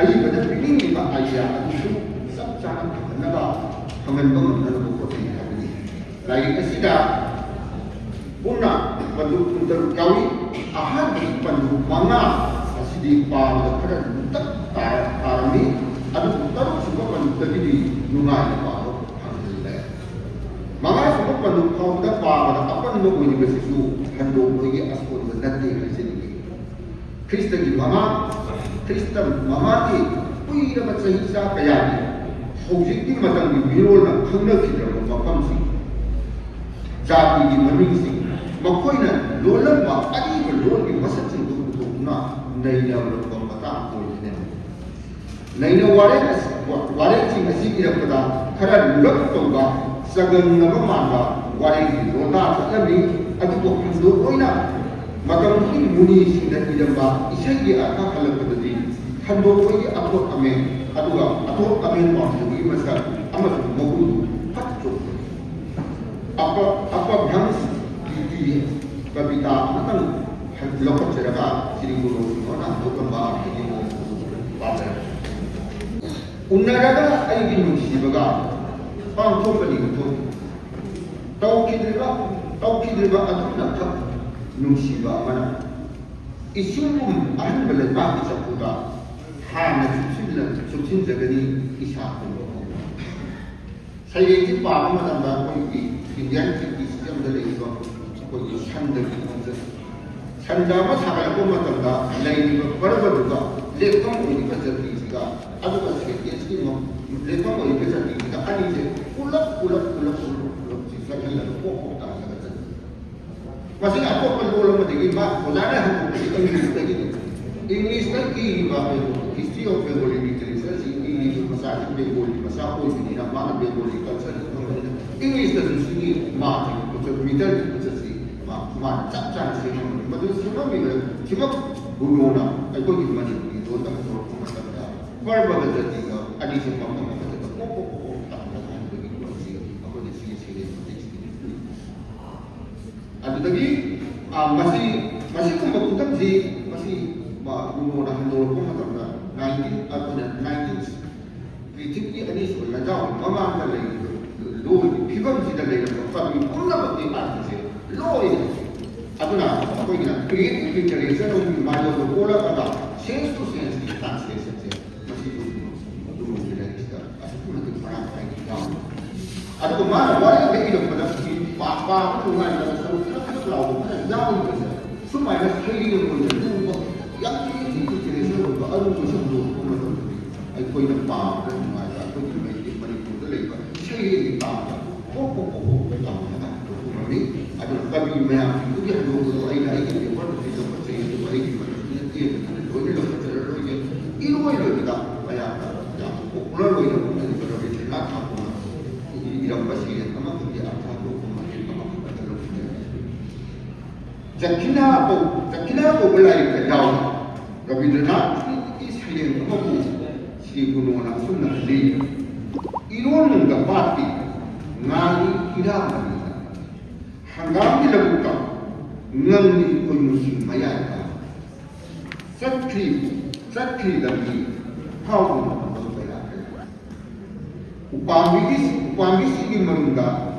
ꯑꯏꯕꯅ ꯄꯤꯅꯤꯡꯂꯤꯕ idea ꯑꯗꯨꯁꯨ ꯆꯞ ꯆꯥꯅ ꯐꯪꯍꯟꯅꯕ, ꯐꯪꯍꯟꯕ ꯉꯝꯅꯅꯕ ꯍꯣꯠꯅꯩ ꯍꯥꯏꯕꯅꯤ꯫ ꯂꯥꯏꯔꯤꯛ ꯑꯁꯤꯗ ꯄꯨꯟꯅ ꯄꯟꯗꯨꯞ ꯀꯨꯟꯇꯔꯨꯛ ꯌꯥꯎꯏ꯫ ꯑꯍꯥꯟꯕꯒꯤ ꯄꯟꯗꯨꯞ ꯃꯉꯥ ꯑꯁꯤꯗꯤ ꯄꯥꯕꯗ ꯈꯔ ꯂꯨꯇꯛ ꯇꯥꯔ-, ꯇꯥꯔꯝꯃꯤ꯫ ꯑꯗꯨꯕꯨ ꯇꯔꯨꯛꯁꯨꯕ ꯄꯟꯗꯨꯞꯇꯒꯤꯗꯤ ꯅꯨꯡꯉꯥꯏꯅ ꯄꯥꯕ ꯐꯪꯍꯜꯂꯦ꯫ ꯃꯉꯥꯁꯨꯕ ꯄꯟꯗꯨꯞ ꯐꯥꯎꯕꯗ ꯄꯥꯕꯗ ꯑꯄꯟꯕ ꯑꯣꯏꯔꯤꯕꯁꯤꯁꯨ ꯍꯟꯗꯣꯛꯄꯒꯤ ꯑꯁꯣꯟꯕ ꯅꯠꯇꯦ ꯍꯥꯏꯖꯅꯤꯡꯏ꯫ ꯈ꯭ꯔꯤꯁꯇꯒꯤ ꯃꯃꯥꯡ, ꯈ꯭ꯔꯤꯁꯇ ꯃꯃꯥꯡꯒꯤ ꯀꯨꯏꯔꯕ ꯆꯍꯤꯆꯥ ꯀꯌꯥꯒꯤ ꯍꯧꯖꯤꯛꯀꯤ ꯃꯇꯝꯒꯤ ꯃꯤꯔꯣꯜꯅ ꯈꯪꯅꯈꯤꯗ꯭ꯔꯕ ꯃꯐꯝꯁꯤꯡ, ꯖꯥꯇꯤꯒꯤ ꯃꯃꯤꯡꯁꯤꯡ, ꯃꯈꯣꯏꯅ ꯂꯣꯜꯂꯝꯕ ꯑꯔꯤꯕ ꯂꯣꯜꯒꯤ ꯃꯁꯛꯁꯤꯡꯗꯨ ꯄꯨꯊꯣꯛꯇꯨꯅ ꯅꯩꯅꯔꯛꯄ ꯃꯇꯥꯡ ꯑꯣꯏꯕꯅꯤ꯫ ꯅꯩꯅ ꯋꯥꯔꯦꯡ ꯑꯁꯤ, ꯋꯥ-, ꯋꯥꯔꯦꯡꯁꯤꯡ ꯑꯁꯤ ꯏꯔꯛꯄꯗ ꯈꯔ ꯂꯨꯔꯞ ꯇꯧꯕ, ꯆꯒꯪꯅꯕ ꯃꯥꯟꯕ ꯋꯥꯔꯦꯡꯒꯤ ꯂꯣꯟꯗꯥ ꯆꯠꯂꯝꯃꯤ꯫ ꯑꯗꯨꯕꯨ ꯍꯟꯗꯣꯛ ꯑꯣꯏꯅ ꯃꯇꯝꯗꯨꯒꯤ ꯃꯨꯅꯤꯁꯤꯡꯅ ꯏꯔꯝꯕ ꯏꯁꯩꯒꯤ ꯑꯔꯊ ꯍꯜꯂꯛꯄꯗꯗꯤ ꯍꯟꯗꯣꯛꯄꯒꯤ ꯑꯊꯣꯠ ꯑꯃꯦꯟ, ꯑꯗꯨꯒ ꯑꯊꯣꯠ ꯑꯃꯦꯟ ꯄꯥꯝꯖꯕꯒꯤ ꯃꯁꯛ ꯑꯃꯁꯨꯡ ꯃꯒꯨꯟꯗꯨ ꯐꯠ ꯆꯣꯛꯊꯩ꯫ ꯑꯄ-, ꯑꯄꯚ꯭ꯔꯪꯁ ꯀ꯭ꯔꯤꯇꯤ ꯀꯕꯤꯇꯥ ꯑꯃꯇꯪ ꯂꯧꯈꯠꯆꯔꯒ ꯁ꯭ꯔꯤ ꯒꯨꯔꯨ ꯁꯤꯡꯍꯅ ꯍꯟꯗꯣꯛꯂꯝꯕ ꯑꯃꯒꯤ ꯃꯑꯣꯡ ꯄꯥꯖꯔꯛꯀꯦ꯫ ꯎꯅꯔꯒ ꯑꯩꯒꯤ ꯅꯨꯡꯁꯤꯕꯒ ꯄꯥꯡꯊꯣꯛꯄꯅꯤ ꯎꯊꯣꯛ꯫ ꯇꯧꯈꯤꯗ꯭ꯔꯤꯕ, ꯇꯧꯈꯤꯗ꯭ꯔꯤꯕ ꯑꯗꯨꯝꯅ ꯈꯛ ꯅꯨꯡꯁꯤꯕ ꯑꯃꯅ ꯏꯁꯤꯡꯒꯨꯝ ꯑꯍꯟꯕ ꯂꯩꯕꯥꯛꯀꯤ ꯆꯐꯨꯗ ꯍꯥꯟꯅ ꯆꯨꯞꯁꯤꯜꯂ-, ꯆꯨꯞꯁꯤꯟꯖꯒꯅꯤ ꯏꯁꯥ ꯄꯨꯝꯕ ꯐꯥꯎꯕ꯫ ꯁꯩꯔꯦꯡꯁꯤ ꯄꯥꯕ ꯃꯇꯝꯗ ꯑꯩꯈꯣꯏꯒꯤ ꯏꯟꯗꯤꯌꯥꯟ ꯇ꯭ꯔꯤꯇꯤ ꯁꯤꯁꯇꯦꯝꯗ ꯂꯩꯔꯤꯕ ꯑꯩꯈꯣꯏꯒꯤ ꯁꯟꯗꯒꯤ ꯈꯣꯡꯆꯠ, ꯁꯟꯗ ꯑꯃ ꯁꯥꯒꯠꯂꯛꯄ ꯃꯇꯝꯗ ꯂꯩꯔꯤꯕ ꯄꯔꯕꯗꯨꯒ ꯂꯦꯞꯐꯝ ꯑꯣꯏꯔꯤꯕ ꯖꯥꯇꯤꯁꯤꯒ, ꯑꯗꯨꯒ ꯁꯦꯟꯇꯦꯟꯁꯀꯤ ꯃ-, ꯂꯦꯞꯐꯝ ꯑꯣꯏꯔꯤꯕ ꯖꯥꯇꯤꯁꯤꯒ ꯑꯅꯤꯁꯦ ꯄꯨꯂꯞ, ꯄꯨꯂꯞ, ꯄꯨꯂꯞ, ꯄꯨꯂꯞ, ꯄꯨꯂꯞ ꯆꯤꯡꯈꯠꯍꯜꯂꯒ ꯄꯣꯛ ꯄꯣꯛ ꯇꯥꯍꯜꯂꯒ ꯆꯠꯄ꯫ ꯃꯁꯤꯅ ꯑꯇꯣꯞꯄ ꯂꯣꯟ ꯑꯃꯗꯒꯤ ꯃꯥ ꯑꯣꯖꯥꯅ ꯍꯟꯗꯣꯛꯄꯁꯤ ꯏꯪꯂꯤꯁꯇꯒꯤꯅꯤ꯫ ꯏꯪꯂꯤꯁꯇ ꯏꯔꯤꯕ History of Bengali Literature ꯁꯤ ꯏꯔꯤꯕ ꯃꯆꯥꯁꯤ ꯕꯦꯡꯒꯣꯂꯤ ꯃꯆꯥ ꯑꯣꯏꯕꯅꯤꯅ, ꯃꯥꯅ ꯕꯦꯡꯒꯣꯂꯤ culture ꯁꯤ ꯈꯪꯕꯅꯤꯅ, ꯏꯪꯂꯤꯁꯇꯁꯨ ꯁꯤꯒꯤ ꯃꯥꯒꯤ ꯈꯨꯆꯠ, ꯃꯤꯇꯔꯒꯤ ꯈꯨꯆꯠꯁꯤ ꯃꯥ, ꯃꯥꯅ ꯆꯞ ꯆꯥꯅ ꯁꯦꯝꯃꯝꯕꯅꯤ꯫ ꯃꯗꯨ ꯁꯦꯝꯃꯝꯃꯤꯕ ꯁꯤꯃꯛ ꯒꯨꯔꯨꯅ ꯑꯩꯈꯣꯏꯒꯤ ꯃꯅꯤꯄꯨꯔꯤ ꯂꯣꯟꯗ ꯍꯟꯗꯣꯔꯛꯄ ꯃꯇꯝꯗ ꯄꯔꯕꯒ ꯖꯥꯇꯤꯒ ꯑꯅꯤꯁꯦ ꯃꯐꯝ ꯑꯃꯗ ꯄꯣꯛ ꯄꯣꯛ ꯄꯣꯛ ꯄꯣꯛ ꯇꯥꯍꯟꯕ ꯍꯥꯏꯕꯒꯤ ꯄꯣꯠꯁꯤ ꯑꯩꯈꯣꯏꯅ ꯁꯤꯒꯤ ꯁꯩꯔꯦꯡ ꯃꯇꯦꯛꯁꯤꯗꯒꯤ ꯎꯏ꯫ ꯑꯗꯨꯗꯒꯤ, ꯑ, ꯃꯁꯤ, ꯃꯁꯤꯒꯨꯝꯕ ꯈꯨꯗꯝꯁꯤ, ꯃꯁꯤ, ꯃ-, ꯒꯨꯔꯨꯅ ꯍꯟꯗꯣꯔꯛꯄ ꯃꯇꯝꯗ nineteen, ꯑꯩꯈꯣꯏꯅ nineteen, ꯄ꯭ꯔꯤꯊꯤꯕꯤꯒꯤ ꯑꯅꯤꯁꯨꯕ ꯂꯥꯟꯖꯥꯎꯒꯤ ꯃꯃꯥꯡꯗ ꯂꯩꯔꯤꯕ ꯂꯣꯟꯒꯤ ꯐꯤꯕꯝꯁꯤꯗ ꯂꯩꯔꯝꯕ ꯀꯕꯤ ꯄꯨꯝꯅꯃꯛꯀꯤ ꯑꯥꯔꯊꯁꯦ ꯂꯣꯏꯅ꯫ ꯑꯗꯨꯅ ꯑꯩꯈꯣꯏꯅ creative literature ꯒꯤ ꯃꯥꯌꯣꯟꯗ ꯑꯣꯜꯂꯛꯑꯒ sense to sense ꯀꯤ translation ꯁꯦ ꯃꯁꯤꯁꯨ ꯑꯗꯨꯒꯨꯝꯕꯒꯤ ꯂꯥꯏꯔꯤꯛꯁꯤꯗ ꯑꯁꯨꯛꯀꯤ ꯃꯇꯤꯛ ꯃꯔꯥꯡ ꯀꯥꯏꯅ ꯌꯥꯎꯔꯤ꯫ ꯑꯗꯨꯒ ꯃꯥꯅ ꯋꯥꯔꯦꯡꯗ ꯏꯔꯛꯄꯗ ꯄꯥ-, ꯄꯥꯕ ꯅꯨꯡꯉꯥꯏꯕ ꯁꯔꯨꯛ ꯈꯔ ꯈꯔ ꯂꯥꯎꯕ ꯈꯔ ꯌꯥꯎꯔꯤꯕꯁꯦ ꯁꯨꯃꯥꯏꯅ ꯁꯩꯔꯦꯡ ꯑꯣꯏꯅ ꯂꯨꯕ, ꯌꯥꯝ ꯊꯤꯅ ꯂꯤꯇꯔꯦꯆꯔ ꯑꯣꯏꯕ ꯑꯔꯨꯕ ꯁꯛꯗꯣꯛꯄ ꯃꯇꯝꯗꯗꯤ ꯑꯩꯈꯣꯏꯅ ꯄꯥꯕꯗ ꯅꯨꯡꯉꯥꯏꯕ, ꯑꯩꯈꯣꯏꯒꯤ ꯃꯩꯇꯩ ꯃꯅꯤꯄꯨꯔꯗ ꯂꯩꯕ ꯁꯩꯔꯦꯡꯒꯤ ꯇꯥꯡꯗ ꯄꯣꯛ ꯄꯣꯛ ꯄꯣꯛ ꯄꯣꯛ ꯇꯧꯍꯜꯂꯒ ꯍꯟꯗꯣꯛꯄ ꯉꯝꯃꯤ꯫ ꯑꯗꯨꯅ ꯀꯕꯤ ꯃꯌꯥꯝꯁꯤꯡꯗꯨꯒꯤ ꯍꯟꯗꯣꯛꯄꯗꯣ ꯑꯩꯅ ꯑꯩꯒꯤ ꯄꯦꯄꯔꯗꯗꯤ ꯂꯧꯈꯠꯆꯩ, ꯑꯗꯨꯕꯨ ꯑꯩꯒꯤ ꯃꯇꯝꯁꯤꯅ ꯇꯦꯟꯕꯅꯤꯅ ꯂꯣꯏꯅ ꯂꯧꯈꯠꯆꯔꯔꯣꯏꯒꯦ꯫ ꯏꯔꯣꯏ ꯂꯣꯏꯕꯗ ꯃꯌꯥꯝꯅ ꯌꯥꯝ ꯄꯣꯄꯨꯂꯔ ꯑꯣꯏꯅ ꯈꯪꯅꯔꯤꯕ ꯔꯕꯤꯟꯗ꯭ꯔꯅꯥꯊ ꯊꯥꯒꯣꯔꯅ ꯏꯔꯝꯕ ꯁꯩꯔꯦꯡ ꯑꯃꯈꯛꯀꯤ ꯑꯔꯊ ꯍꯟꯗꯣꯛꯄ ꯃꯇꯦꯛ ꯑꯃꯈꯛꯇ ꯂꯧꯁꯤꯟꯖꯔꯛꯀꯦ꯫ ꯖꯈꯤꯅꯥ ꯀꯧ-, ꯖꯈꯤꯅꯥ ꯀꯧꯕ ꯂꯥꯏꯔꯤꯛꯇ ꯌꯥꯎꯏ꯫ ꯔꯕꯤꯟꯗ꯭ꯔꯅꯥꯊꯀꯤ ꯁꯩꯔꯦꯡ ꯑꯃꯕꯨ ꯁ꯭ꯔꯤ ꯒꯨꯅꯣꯅ ꯑꯁꯨꯝꯅ ꯈꯜꯂꯤ: "ꯏꯔꯣꯟꯅꯨꯡꯗ ꯄꯥꯠꯀꯤ ꯉꯥꯒꯤ ꯍꯤꯔꯥ ꯃꯅꯤꯗ, ꯍꯪꯒꯥꯝꯒꯤ ꯂꯧꯕꯨꯛꯇ ꯉꯪꯂꯤ ꯈꯣꯏꯃꯨꯁꯤꯡ ꯃꯌꯥꯏꯗ, ꯆꯠꯈ꯭ꯔꯤ, ꯆꯠꯈ꯭ꯔꯤ ꯂꯝꯕꯤ ꯐꯥꯎꯗꯨꯅ ꯃꯇꯝ ꯀꯌꯥ ꯀꯌꯥ꯫ ꯎꯄꯥꯝꯕꯤꯒꯤ, ꯎꯄꯥꯝꯕꯤꯁꯤꯡꯒꯤ ꯃꯔꯨꯝꯗ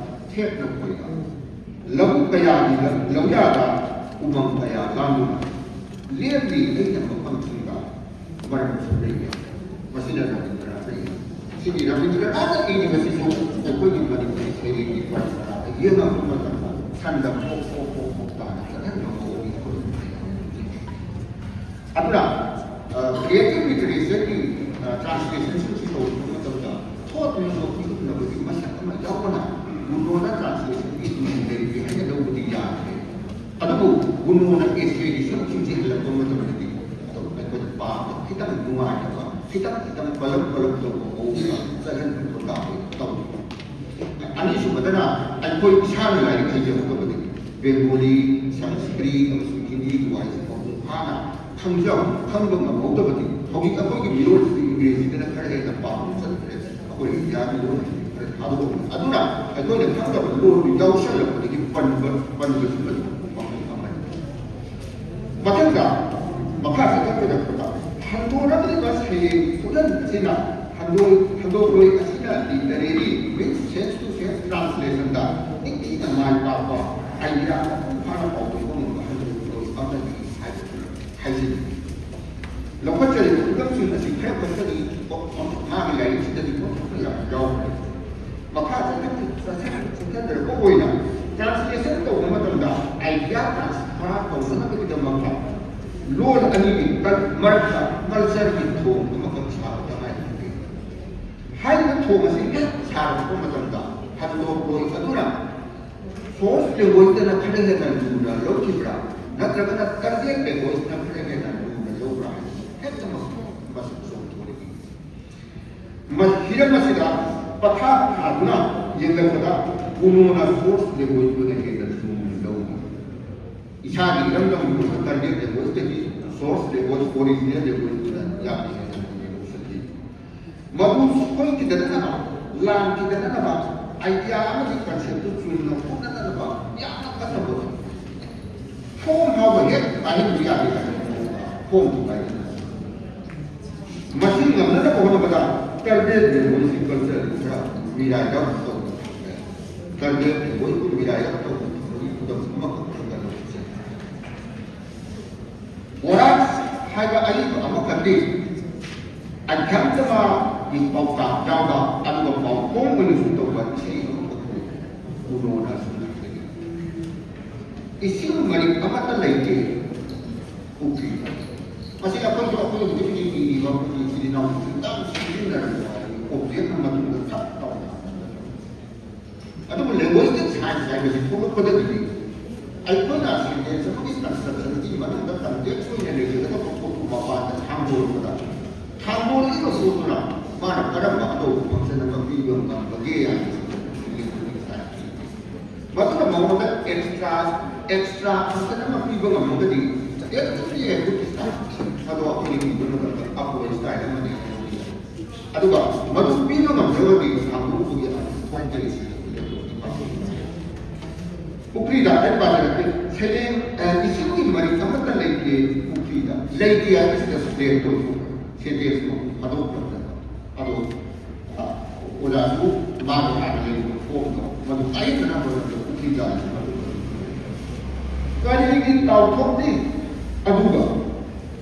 ꯊꯦꯛꯅ ꯈꯣꯏꯕ, ꯂꯧꯕꯨꯛ ꯀꯌꯥꯒꯤ ꯂꯧ-, ꯂꯧꯌꯥꯗ ꯎꯃꯪ ꯀꯌꯥ ꯂꯥꯡꯗꯨꯅ ꯂꯦꯞꯂꯤ ꯑꯩꯅ ꯃꯐꯝꯁꯤꯡꯗ ꯃꯔꯝꯁꯨ ꯂꯩꯔꯦ"꯫ ꯃꯁꯤꯅ ꯔꯕꯤꯟꯗ꯭ꯔꯅꯥꯊꯅ ꯏꯕ꯫ ꯁꯤꯒꯤ ꯔꯕꯤꯟꯗ꯭ꯔꯅꯥꯊꯅ ꯏꯔꯤꯕꯁꯤꯁꯨ ꯑꯩꯈꯣꯏꯒꯤ ꯃꯅꯤꯄꯨꯔꯤ ꯁꯩꯔꯦꯡꯒꯤ ꯄꯔꯝꯄꯔꯥꯗ ꯌꯦꯡꯉꯛꯄ ꯃꯇꯝꯗ ꯁꯟꯗ ꯄꯣꯛ ꯄꯣꯛ ꯄꯣꯛ ꯄꯣꯛ ꯇꯥꯅ ꯆꯠꯍꯟꯕ ꯃꯑꯣꯡ ꯑꯩꯈꯣꯏ ꯑꯗꯨꯅ, ꯑ, ꯀ꯭ꯔꯤꯌꯦꯇꯤꯚ ꯂꯤꯇꯔꯦꯆꯔꯒꯤ, ꯑ, ꯇ꯭ꯔꯥꯟꯁꯂꯦꯁꯟꯁꯤꯡꯁꯤ ꯇꯧꯔꯛꯄ ꯃꯇꯝꯗ ꯊꯣꯠꯅ ꯅꯣꯛꯈꯤꯅꯕꯒꯤ ꯃꯁꯛ ꯑꯃ ꯌꯥꯎꯕꯅ ꯒꯨꯅꯣꯅ ꯇ꯭ꯔꯥꯟꯁꯂꯦꯁꯟꯒꯤ ꯃꯤꯡ ꯂꯩꯔꯤ ꯍꯥꯏꯅ ꯂꯧꯕꯗꯤ ꯌꯥꯗ꯭ꯔꯦ꯫ ꯑꯗꯨꯕꯨ ꯒꯨꯅꯣꯅ ꯑꯦꯁꯦꯒꯤ ꯁꯔꯨꯛꯁꯤꯡꯁꯤ ꯍꯜꯂꯛꯄ ꯃꯇꯝꯗꯗꯤ ꯑꯗꯨꯝ ꯑꯩꯈꯣꯏꯅ ꯄꯥꯕꯗ ꯈꯤꯇꯪ ꯅꯨꯡꯉꯥꯏꯇꯕ, ꯈꯤꯇꯪ ꯈꯤꯇꯪ ꯄꯂꯞ ꯄꯂꯞ ꯇꯧꯕ ꯃꯑꯣꯡꯗ ꯆꯠꯍꯟꯕ ꯇꯧꯏ꯫ ꯑꯅꯤꯁꯨꯕꯗꯅ ꯑꯩꯈꯣꯏ ꯏꯁꯥꯅ ꯂꯥꯏꯔꯤꯛ ꯍꯩꯖꯍꯧꯗꯕꯗꯒꯤ ꯕꯦꯡꯒꯣꯂꯤ, ꯁꯪꯁꯀ꯭ꯔꯤꯠ ꯑꯃꯁꯨꯡ ꯍꯤꯟꯗꯤꯒꯤ ꯋꯥꯍꯩꯁꯤ ꯃꯄꯨꯡ ꯐꯥꯅ ꯈꯪꯖ-, ꯈꯪꯕ ꯉꯝꯍꯧꯗꯕꯗꯒꯤ ꯍꯧꯖꯤꯛ ꯑꯩꯈꯣꯏꯒꯤ ꯃꯤꯔꯣꯜꯁꯤꯗꯤ ꯏꯪꯒ꯭ꯔꯦꯖꯤꯗꯅ ꯈꯔ ꯍꯦꯟꯅ ꯄꯥꯝꯅ ꯆꯠꯈ꯭ꯔꯦ꯫ ꯑꯩꯈꯣꯏ ꯏꯟꯗꯤꯌꯥꯒꯤ ꯂꯣꯟ ꯈꯔ ꯊꯥꯗꯣꯛꯑꯝꯃꯦ꯫ ꯑꯗꯨꯅ ꯑꯩꯈꯣꯏꯅ ꯈꯪꯗꯕ ꯂꯣꯟꯗꯨ ꯌꯥꯎꯁꯜꯂꯛꯄꯗꯒꯤ ꯄꯟꯕ, ꯄꯟꯕꯁꯨ ꯃꯗꯨ ꯋꯥꯐꯝ ꯑꯃꯅꯤ꯫ ꯃꯊꯪꯗ, ꯃꯈꯥ ꯆꯠꯊꯔꯛꯄꯗ, ꯍꯟꯗꯣꯔꯛꯂꯤꯕ ꯁꯩꯔꯦꯡ ꯈꯨꯗꯝ ꯑꯁꯤꯅ ꯍꯟꯗꯣ-, ꯍꯟꯗꯣꯛꯂꯣꯏ ꯑꯁꯤꯅ literary means sense to sense translation ꯗ ꯅꯤꯡꯊꯤꯅ ꯃꯥꯏ ꯄꯥꯛꯄ idea ꯃꯄꯨꯡ ꯐꯥꯅ ꯄꯥꯎꯊꯣꯛꯄ ꯉꯝꯕ ꯍꯟꯗꯣꯛꯂꯣꯏ ꯑꯃꯅꯤ ꯍꯥꯏꯕꯗꯨ ꯍꯥꯏꯖꯅꯤꯡꯏ꯫ ꯂꯧꯈꯠꯆꯔꯤꯕ ꯈꯨꯗꯝꯁꯤꯡ ꯑꯁꯤ ꯈꯔ ꯈꯛꯇꯅꯤ, ꯃꯍꯥꯛꯀꯤ ꯂꯥꯏꯔꯤꯛꯁꯤꯗꯗꯤ ꯄꯣꯠꯊꯣꯛꯄ ꯌꯥꯝꯅ ꯌꯥꯎꯈ꯭ꯔꯦ꯫ ꯃꯈꯥ ꯆꯠꯊ-, ꯆꯠꯊ-, ꯆꯠꯊꯗꯔꯛꯄ ꯑꯣꯏꯅ translation ꯇꯧꯕ ꯃꯇꯝꯗ idea transfer ꯇꯧꯅꯅꯕꯒꯤꯗꯃꯛꯇ ꯂꯣꯟ ꯑꯅꯤꯒꯤ ꯀꯜ-, ꯃꯔꯛꯇ culture ꯒꯤ ꯊꯣꯡ ꯑꯃꯈꯛ ꯁꯥꯕ ꯇꯉꯥꯏ ꯐꯗꯦ꯫ ꯍꯥꯏꯔꯤꯕ ꯊꯣꯡ ꯑꯁꯤ ꯍꯦꯛ ꯁꯥꯔꯛꯄ ꯃꯇꯝꯗ ꯍꯟꯗꯣꯛꯂꯣꯏ ꯑꯗꯨꯅ source language ꯇꯅ ꯈꯔ ꯍꯦꯟꯅ ꯂꯨꯅ ꯂꯧꯈꯤꯕ꯭ꯔꯥ, ꯅꯠꯇ꯭ꯔꯒꯅ target language ꯅ ꯈꯔ ꯍꯦꯟꯅ ꯂꯨꯅ ꯂꯧꯕ꯭ꯔꯥ ꯍꯥꯏꯕꯁꯤ ꯍꯦꯛꯇꯃꯛ ꯃꯁꯛ ꯆꯣꯡꯊꯣꯔꯛꯏ꯫ ꯃ-, ꯍꯤꯔꯝ ꯑꯁꯤꯗ ꯄꯊꯥꯞ ꯊꯥꯗꯨꯅ ꯌꯦꯡꯂꯛꯄꯗ ꯎꯅꯣꯅ source language-ꯇꯨꯅ ꯍꯦꯟꯅ ꯆꯨꯝꯅ ꯂꯧꯏ꯫ ꯏꯁꯥꯒꯤ ꯏꯔꯝꯗꯝꯒꯤ ꯑꯣꯏꯕ tribal language-ꯇꯒꯤ source language, original language-ꯇꯨꯅ ꯌꯥꯝꯅ ꯍꯦꯟꯅ ꯂꯧꯁꯤꯜꯂꯤ꯫ ꯃꯗꯨ ꯁꯣꯏꯈꯤꯗꯅꯅꯕ, ꯂꯥꯟꯈꯤꯗꯅꯅꯕ idea ꯑꯃꯗꯤ concept-ꯇꯨ ꯆꯨꯝꯅ ꯍꯣꯠꯅꯅꯕ ꯌꯥꯝꯅ ꯀꯟꯅ ꯍꯣꯠꯅꯩ꯫ ꯐꯣꯝ ꯐꯥꯎꯕ ꯍꯦꯛ ꯄꯥꯏꯍꯟꯕ ꯌꯥꯗꯦ ꯍꯥꯏꯕ ꯐꯣꯝꯗꯨ ꯄꯥꯏꯍꯟꯕ꯫ ꯃꯁꯤ ꯉꯝꯅꯅꯕ ꯍꯣꯠꯅꯕꯗ tribal language-ꯀꯤ culture-ꯗꯨ ꯈꯔ ꯃꯤꯔꯥꯏꯔꯛ ꯇꯧꯕ ꯊꯝꯂꯦ꯫ Tribal language-ꯄꯨ ꯃꯤꯔꯥꯏꯔꯛ ꯇꯧꯕ ꯊꯝꯕꯒꯤ ꯈꯨꯗꯝ ꯑꯃꯈꯛ ꯈꯟꯒꯠꯂꯛꯄꯁꯦ꯫ ꯕꯣꯔꯥꯛ ꯍꯥꯏꯕ ꯑꯏꯕ ꯑꯃꯈꯛꯇꯤ ꯑꯙ꯭ꯌꯥꯟꯇꯃꯒꯤ ꯄꯥꯎꯇꯥꯛ ꯌꯥꯎꯕ, ꯑꯗꯨꯒ ꯄꯥꯎꯈꯣꯡ ꯑꯣꯏꯅꯁꯨ ꯇꯧꯕ ꯏꯁꯩ ꯑꯃꯈꯛ ꯂꯩ꯫ ꯎꯅꯣꯅ ꯁꯨꯝ ꯍꯥꯏꯖꯒꯦ꯫ ꯏꯁꯤꯡ ꯃꯔꯤꯛ ꯑꯃꯠꯇ ꯂꯩꯇꯦ ꯄꯨꯈ꯭ꯔꯤꯗ꯫ ꯃꯁꯤ ꯑꯩꯈꯣꯏꯁꯨ ꯑꯩꯈꯣꯏ ꯍꯧꯖꯤꯛ ꯍꯧꯖꯤꯛ ꯍꯤꯡꯉꯤꯕ ꯑꯩꯈꯣꯏꯒꯤ ꯏꯆꯤꯜ ꯏꯅꯥꯎꯁꯤꯡ ꯌꯥꯝ ꯁꯤꯖꯤꯟꯅꯔꯕ object ꯑꯃ ꯃꯇꯨꯡꯗ ꯊꯛ ꯇꯧꯅ ꯑꯗꯨꯕꯨ linguistic science ꯍꯥꯏꯕꯁꯤ ꯊꯣꯛꯂꯛꯄꯗꯒꯤꯗꯤ ꯑꯩꯈꯣꯏꯅ sentence ꯑꯃꯒꯤ construction-ꯒꯤ ꯃꯅꯨꯡꯗ context ꯑꯣꯏꯅ ꯂꯩꯖꯒꯗꯕ ꯄꯣꯠꯇꯨ ꯃꯄꯥꯟꯗ ꯊꯥꯡꯗꯣꯔꯛꯄꯗ, ꯊꯥꯡꯗꯣꯔꯛꯏꯕ ꯄꯣꯠꯇꯨꯅ ꯃꯥꯅ ꯀꯔꯝꯕ ꯑꯅꯧꯕ function ꯑꯃ ꯄꯤꯕ ꯉꯝꯕꯒꯦ ꯍꯥꯏꯕꯁꯤ linguistic science꯫ ꯃꯗꯨꯅ ꯃꯉꯣꯟꯗ extra, extra function ꯑꯃ ꯄꯤꯕ ꯉꯝꯃꯒꯗꯤ, every language style ꯑꯗꯣ ꯑꯩꯈꯣꯏꯅ ꯏꯕ ꯃꯇꯝꯗ ꯑꯐꯕ style ꯑꯃꯅꯤ ꯍꯥꯏꯕꯁꯤ꯫ ꯑꯗꯨꯒ ꯃꯗꯨ ꯄꯤꯕ ꯉꯝꯗ꯭ꯔꯒꯗꯤ ꯍꯥꯡꯗꯣꯛꯄꯒꯤ ꯑꯐꯕ ꯈ꯭ꯋꯥꯏꯗꯒꯤ ꯁꯤꯖꯤꯟꯅꯒꯗꯕ ꯄꯨꯈ꯭ꯔꯤꯗ ꯑꯩ ꯄꯥꯖꯔꯛꯀꯦ꯫ ꯁꯩꯔꯦꯡ, ꯑ, ꯏꯁꯤꯡꯒꯤ ꯃꯔꯤꯛ ꯑꯃꯠꯇ ꯂꯩꯇꯦ ꯄꯨꯈ꯭ꯔꯤꯗ꯫ ꯂꯩꯇꯦ ꯍꯥꯏꯕꯁꯤꯗ ꯁꯨꯔꯦꯟ ꯇꯧꯊꯣꯛꯈ꯭ꯔꯦ꯫ Sentence ꯑꯃ ꯐꯥꯗꯣꯛꯈ꯭ꯔꯕꯅꯦꯕ꯫ ꯑꯗꯣ, ꯑ, ꯑꯣꯖꯥꯁꯨ ꯃꯥꯒꯤ ꯍꯥꯟꯅ ꯂꯩꯔꯤꯕ ꯐꯣꯝꯗꯣ ꯃꯗꯨ ꯀꯥꯏꯍꯟꯗꯅꯕ ꯍꯣꯠꯅꯕꯗ ꯄꯨꯈ꯭ꯔꯤꯗ ꯀꯔꯤꯒꯤ ꯇꯥꯎꯊꯣꯛꯂꯤ ꯑꯗꯨꯒ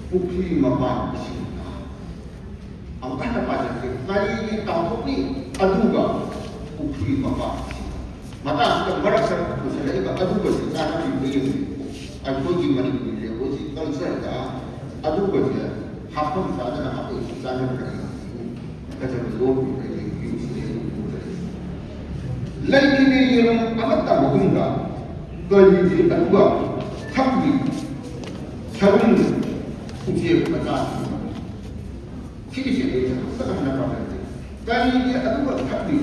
ꯄꯨꯈ꯭ꯔꯤ ꯃꯄꯥꯟ ꯏꯁꯤꯡꯅ? ꯑꯃꯨꯛ ꯍꯟꯅ ꯄꯥꯖꯔꯛꯀꯦ꯫ ꯀꯔꯤꯒꯤ ꯇꯥꯎꯊꯣꯛꯂꯤ ꯑꯗꯨꯒ ꯄꯨꯈ꯭ꯔꯤ ꯃꯄꯥꯟ ꯏꯁꯤꯡꯅ? ꯃꯇꯥꯡꯁꯤꯗ ꯃꯔꯛꯇ ꯄꯨꯁꯜꯂꯛꯏꯕ ꯑꯗꯨꯒꯁꯤ ꯆꯥꯟꯅꯕꯤꯕ ꯌꯦꯡꯕꯤꯌꯨ꯫ ꯑꯩꯈꯣꯏꯒꯤ ꯃꯅꯤꯄꯨꯔꯤ language-ꯀꯤ culture-ꯗ ꯑꯗꯨꯒꯁꯦ ꯍꯥꯞꯐꯝ ꯆꯥꯗꯅ ꯍꯥꯞꯄꯛꯏꯁꯤ ꯆꯥꯟꯅꯕ꯭ꯔꯥ ꯌꯦꯡꯕꯤꯌꯨ꯫ ꯐꯖꯕ ꯂꯣꯟ ꯑꯣꯏꯅ ꯌꯦꯡꯕꯤꯌꯨ ꯁꯤꯅꯤ ꯑꯩꯅ ꯐꯣꯡꯖꯔꯤꯁꯦ꯫ ꯂꯩꯈꯤꯗꯦ ꯌꯦꯔꯨꯝ ꯑꯃꯠꯇ ꯃꯍꯨꯝꯗ ꯀꯔꯤꯒꯤ ꯑꯗꯨꯒ ꯊꯛꯂꯤ ꯁꯔꯨꯡ ꯎꯆꯦꯛ ꯃꯆꯥꯁꯤꯡ? ꯁꯤꯒꯤꯁꯦ ꯑꯩ ꯑꯃꯨꯛꯇ ꯍꯟꯅ ꯄꯥꯖꯔꯛꯀꯦ꯫ ꯀꯔꯤꯒꯤ ꯑꯗꯨꯒ ꯊꯛꯂꯤ?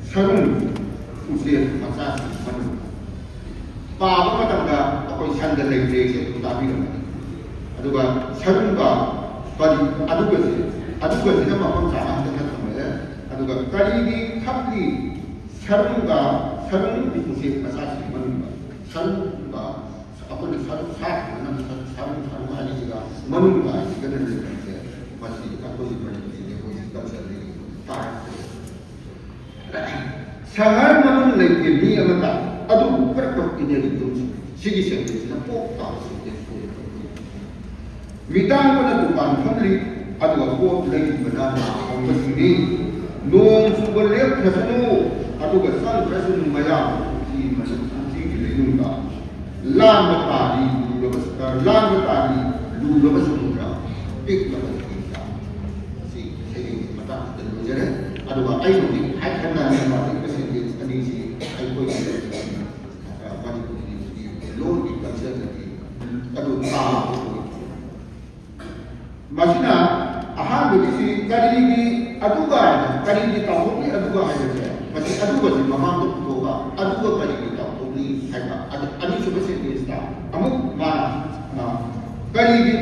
ꯁꯔꯨꯡ ꯎꯆꯦꯛ ꯃꯆꯥꯁꯤꯡ ꯃꯅꯨꯡꯗ꯫ ꯄꯥꯕ ꯃꯇꯝꯗ ꯑꯩꯈꯣꯏ ꯁꯟꯗ ꯂꯩꯇ꯭ꯔꯦꯁꯦ ꯑꯗꯨꯝ ꯇꯥꯕꯤꯔꯝꯒꯅꯤ꯫ ꯑꯗꯨꯒ ꯁꯔꯨꯡꯒ ꯀꯔꯤ ꯑꯗꯨꯒꯁꯦ, ꯑꯗꯨꯒꯁꯤꯅ ꯃꯐꯝ ꯆꯥꯅ ꯍꯟꯗꯛ ꯊꯝꯃꯦ꯫ ꯑꯗꯨꯒ ꯀꯔꯤꯒꯤ ꯊꯛꯂꯤ? ꯁꯔꯨꯡꯒ ꯁꯔꯨꯡ ꯎꯆꯦꯛ ꯃꯆꯥꯁꯤꯡ ꯃꯅꯨꯡꯗ꯫ ꯁꯔꯨꯡꯒ ꯑꯩꯈꯣꯏꯅ ꯁꯔꯨꯡ ꯁꯥ ꯊꯣꯡꯕꯅ ꯁꯔꯨꯡ ꯁꯔꯨꯡ ꯍꯥꯏꯔꯤꯁꯤꯒ ꯃꯅꯨꯡꯗ ꯍꯥꯏꯁꯤꯒꯅ ꯂꯩꯕꯁꯦ, ꯃꯁꯤ ꯑꯩꯈꯣꯏꯒꯤ ꯃꯅꯤꯄꯨꯔꯤꯒꯤ ꯑꯩꯈꯣꯏꯒꯤ ꯀꯜꯆꯔꯗꯒꯤ ꯇꯥꯔꯛꯄꯅꯤ꯫ ꯁꯍꯔ ꯃꯅꯨꯡ ꯂꯩꯇꯦ ꯃꯤ ꯑꯃꯇ, ꯑꯗꯨꯕꯨ ꯈꯔ ꯈꯛ ꯄꯤꯅꯔꯤ ꯌꯨꯝꯁꯤꯡ꯫ ꯁꯤꯒꯤ ꯁꯦꯟꯇꯦꯟꯁꯁꯤꯅ ꯄꯣꯞ ꯇꯥꯕ ꯁꯦꯟꯇꯦꯟꯁ ꯑꯣꯏꯌꯦ꯫ ꯃꯤꯇꯥꯡꯕꯅ ꯗꯨꯀꯥꯟ ꯐꯝꯂꯤ, ꯑꯗꯨꯒ ꯄꯣꯠ ꯂꯩꯔꯤꯕꯅ ꯅꯥ ꯄꯪꯕꯁꯤꯡꯅꯤ꯫ ꯅꯣꯡ ꯆꯨꯕ ꯂꯦꯞꯈ꯭ꯔꯁꯅꯨ, ꯑꯗꯨꯒ ꯆꯪꯈ꯭ꯔꯁꯅꯨ ꯃꯌꯥꯝ ꯄꯨꯈ꯭ꯔꯤ ꯃꯅꯨꯡ, ꯄꯨꯈ꯭ꯔꯤꯒꯤ ꯂꯩꯅꯨꯡꯗ꯫ ꯂꯥꯟꯕ ꯇꯥꯔꯤ ꯂꯨꯔꯕ ꯁ-, ꯂꯥꯟꯕ ꯇꯥꯔꯤ ꯂꯨꯔꯕ ꯁꯃꯨꯗ꯭ꯔ, ꯄꯤꯛꯂꯕ ꯇꯨꯔꯦꯜꯗ꯫ ꯁꯤ ꯁꯩꯔꯦꯡꯒꯤ ꯃꯇꯥꯡꯁꯤꯗ ꯂꯣꯏꯖꯔꯦ꯫ ꯑꯗꯨꯒ ꯑꯩ ꯍꯧꯖꯤꯛ ꯍꯥꯏꯈꯤꯕ ꯁꯦꯟꯇꯦꯟꯁ ꯑꯅꯤꯁꯤ ꯑꯩꯈꯣꯏꯒꯤ, ꯑ, ꯃꯅꯤꯄꯨꯔꯤ ꯂꯣꯟꯒꯤ ꯀꯜꯆꯔꯗꯗꯤ ꯑꯗꯨ ꯇꯥꯕ ꯑꯣꯏ꯫ ꯃꯁꯤꯅ ꯑꯍꯥꯟꯕꯒꯤꯁꯤ ꯀꯔꯤꯒꯤ ꯑꯗꯨꯒ, ꯀꯔꯤꯒꯤ ꯇꯥꯎꯊꯣꯛꯂꯤ ꯑꯗꯨꯒ ꯍꯥꯏꯕꯁꯦ, ꯃꯁꯤ ꯑꯗꯨꯒꯁꯤ ꯃꯃꯥꯡꯗ ꯄꯨꯊꯣꯛꯑꯒ ꯑꯗꯨꯒ ꯀꯔꯤꯒꯤ ꯇꯥꯎꯊꯣꯛꯂꯤ ꯍꯥꯏꯕ꯫ ꯑꯗꯨ ꯑꯅꯤꯁꯨꯕ ꯁꯦꯟꯇꯦꯟꯁꯇ ꯑꯃꯨꯛ ꯃꯥꯅ, ꯑ, ꯀꯔꯤꯒꯤ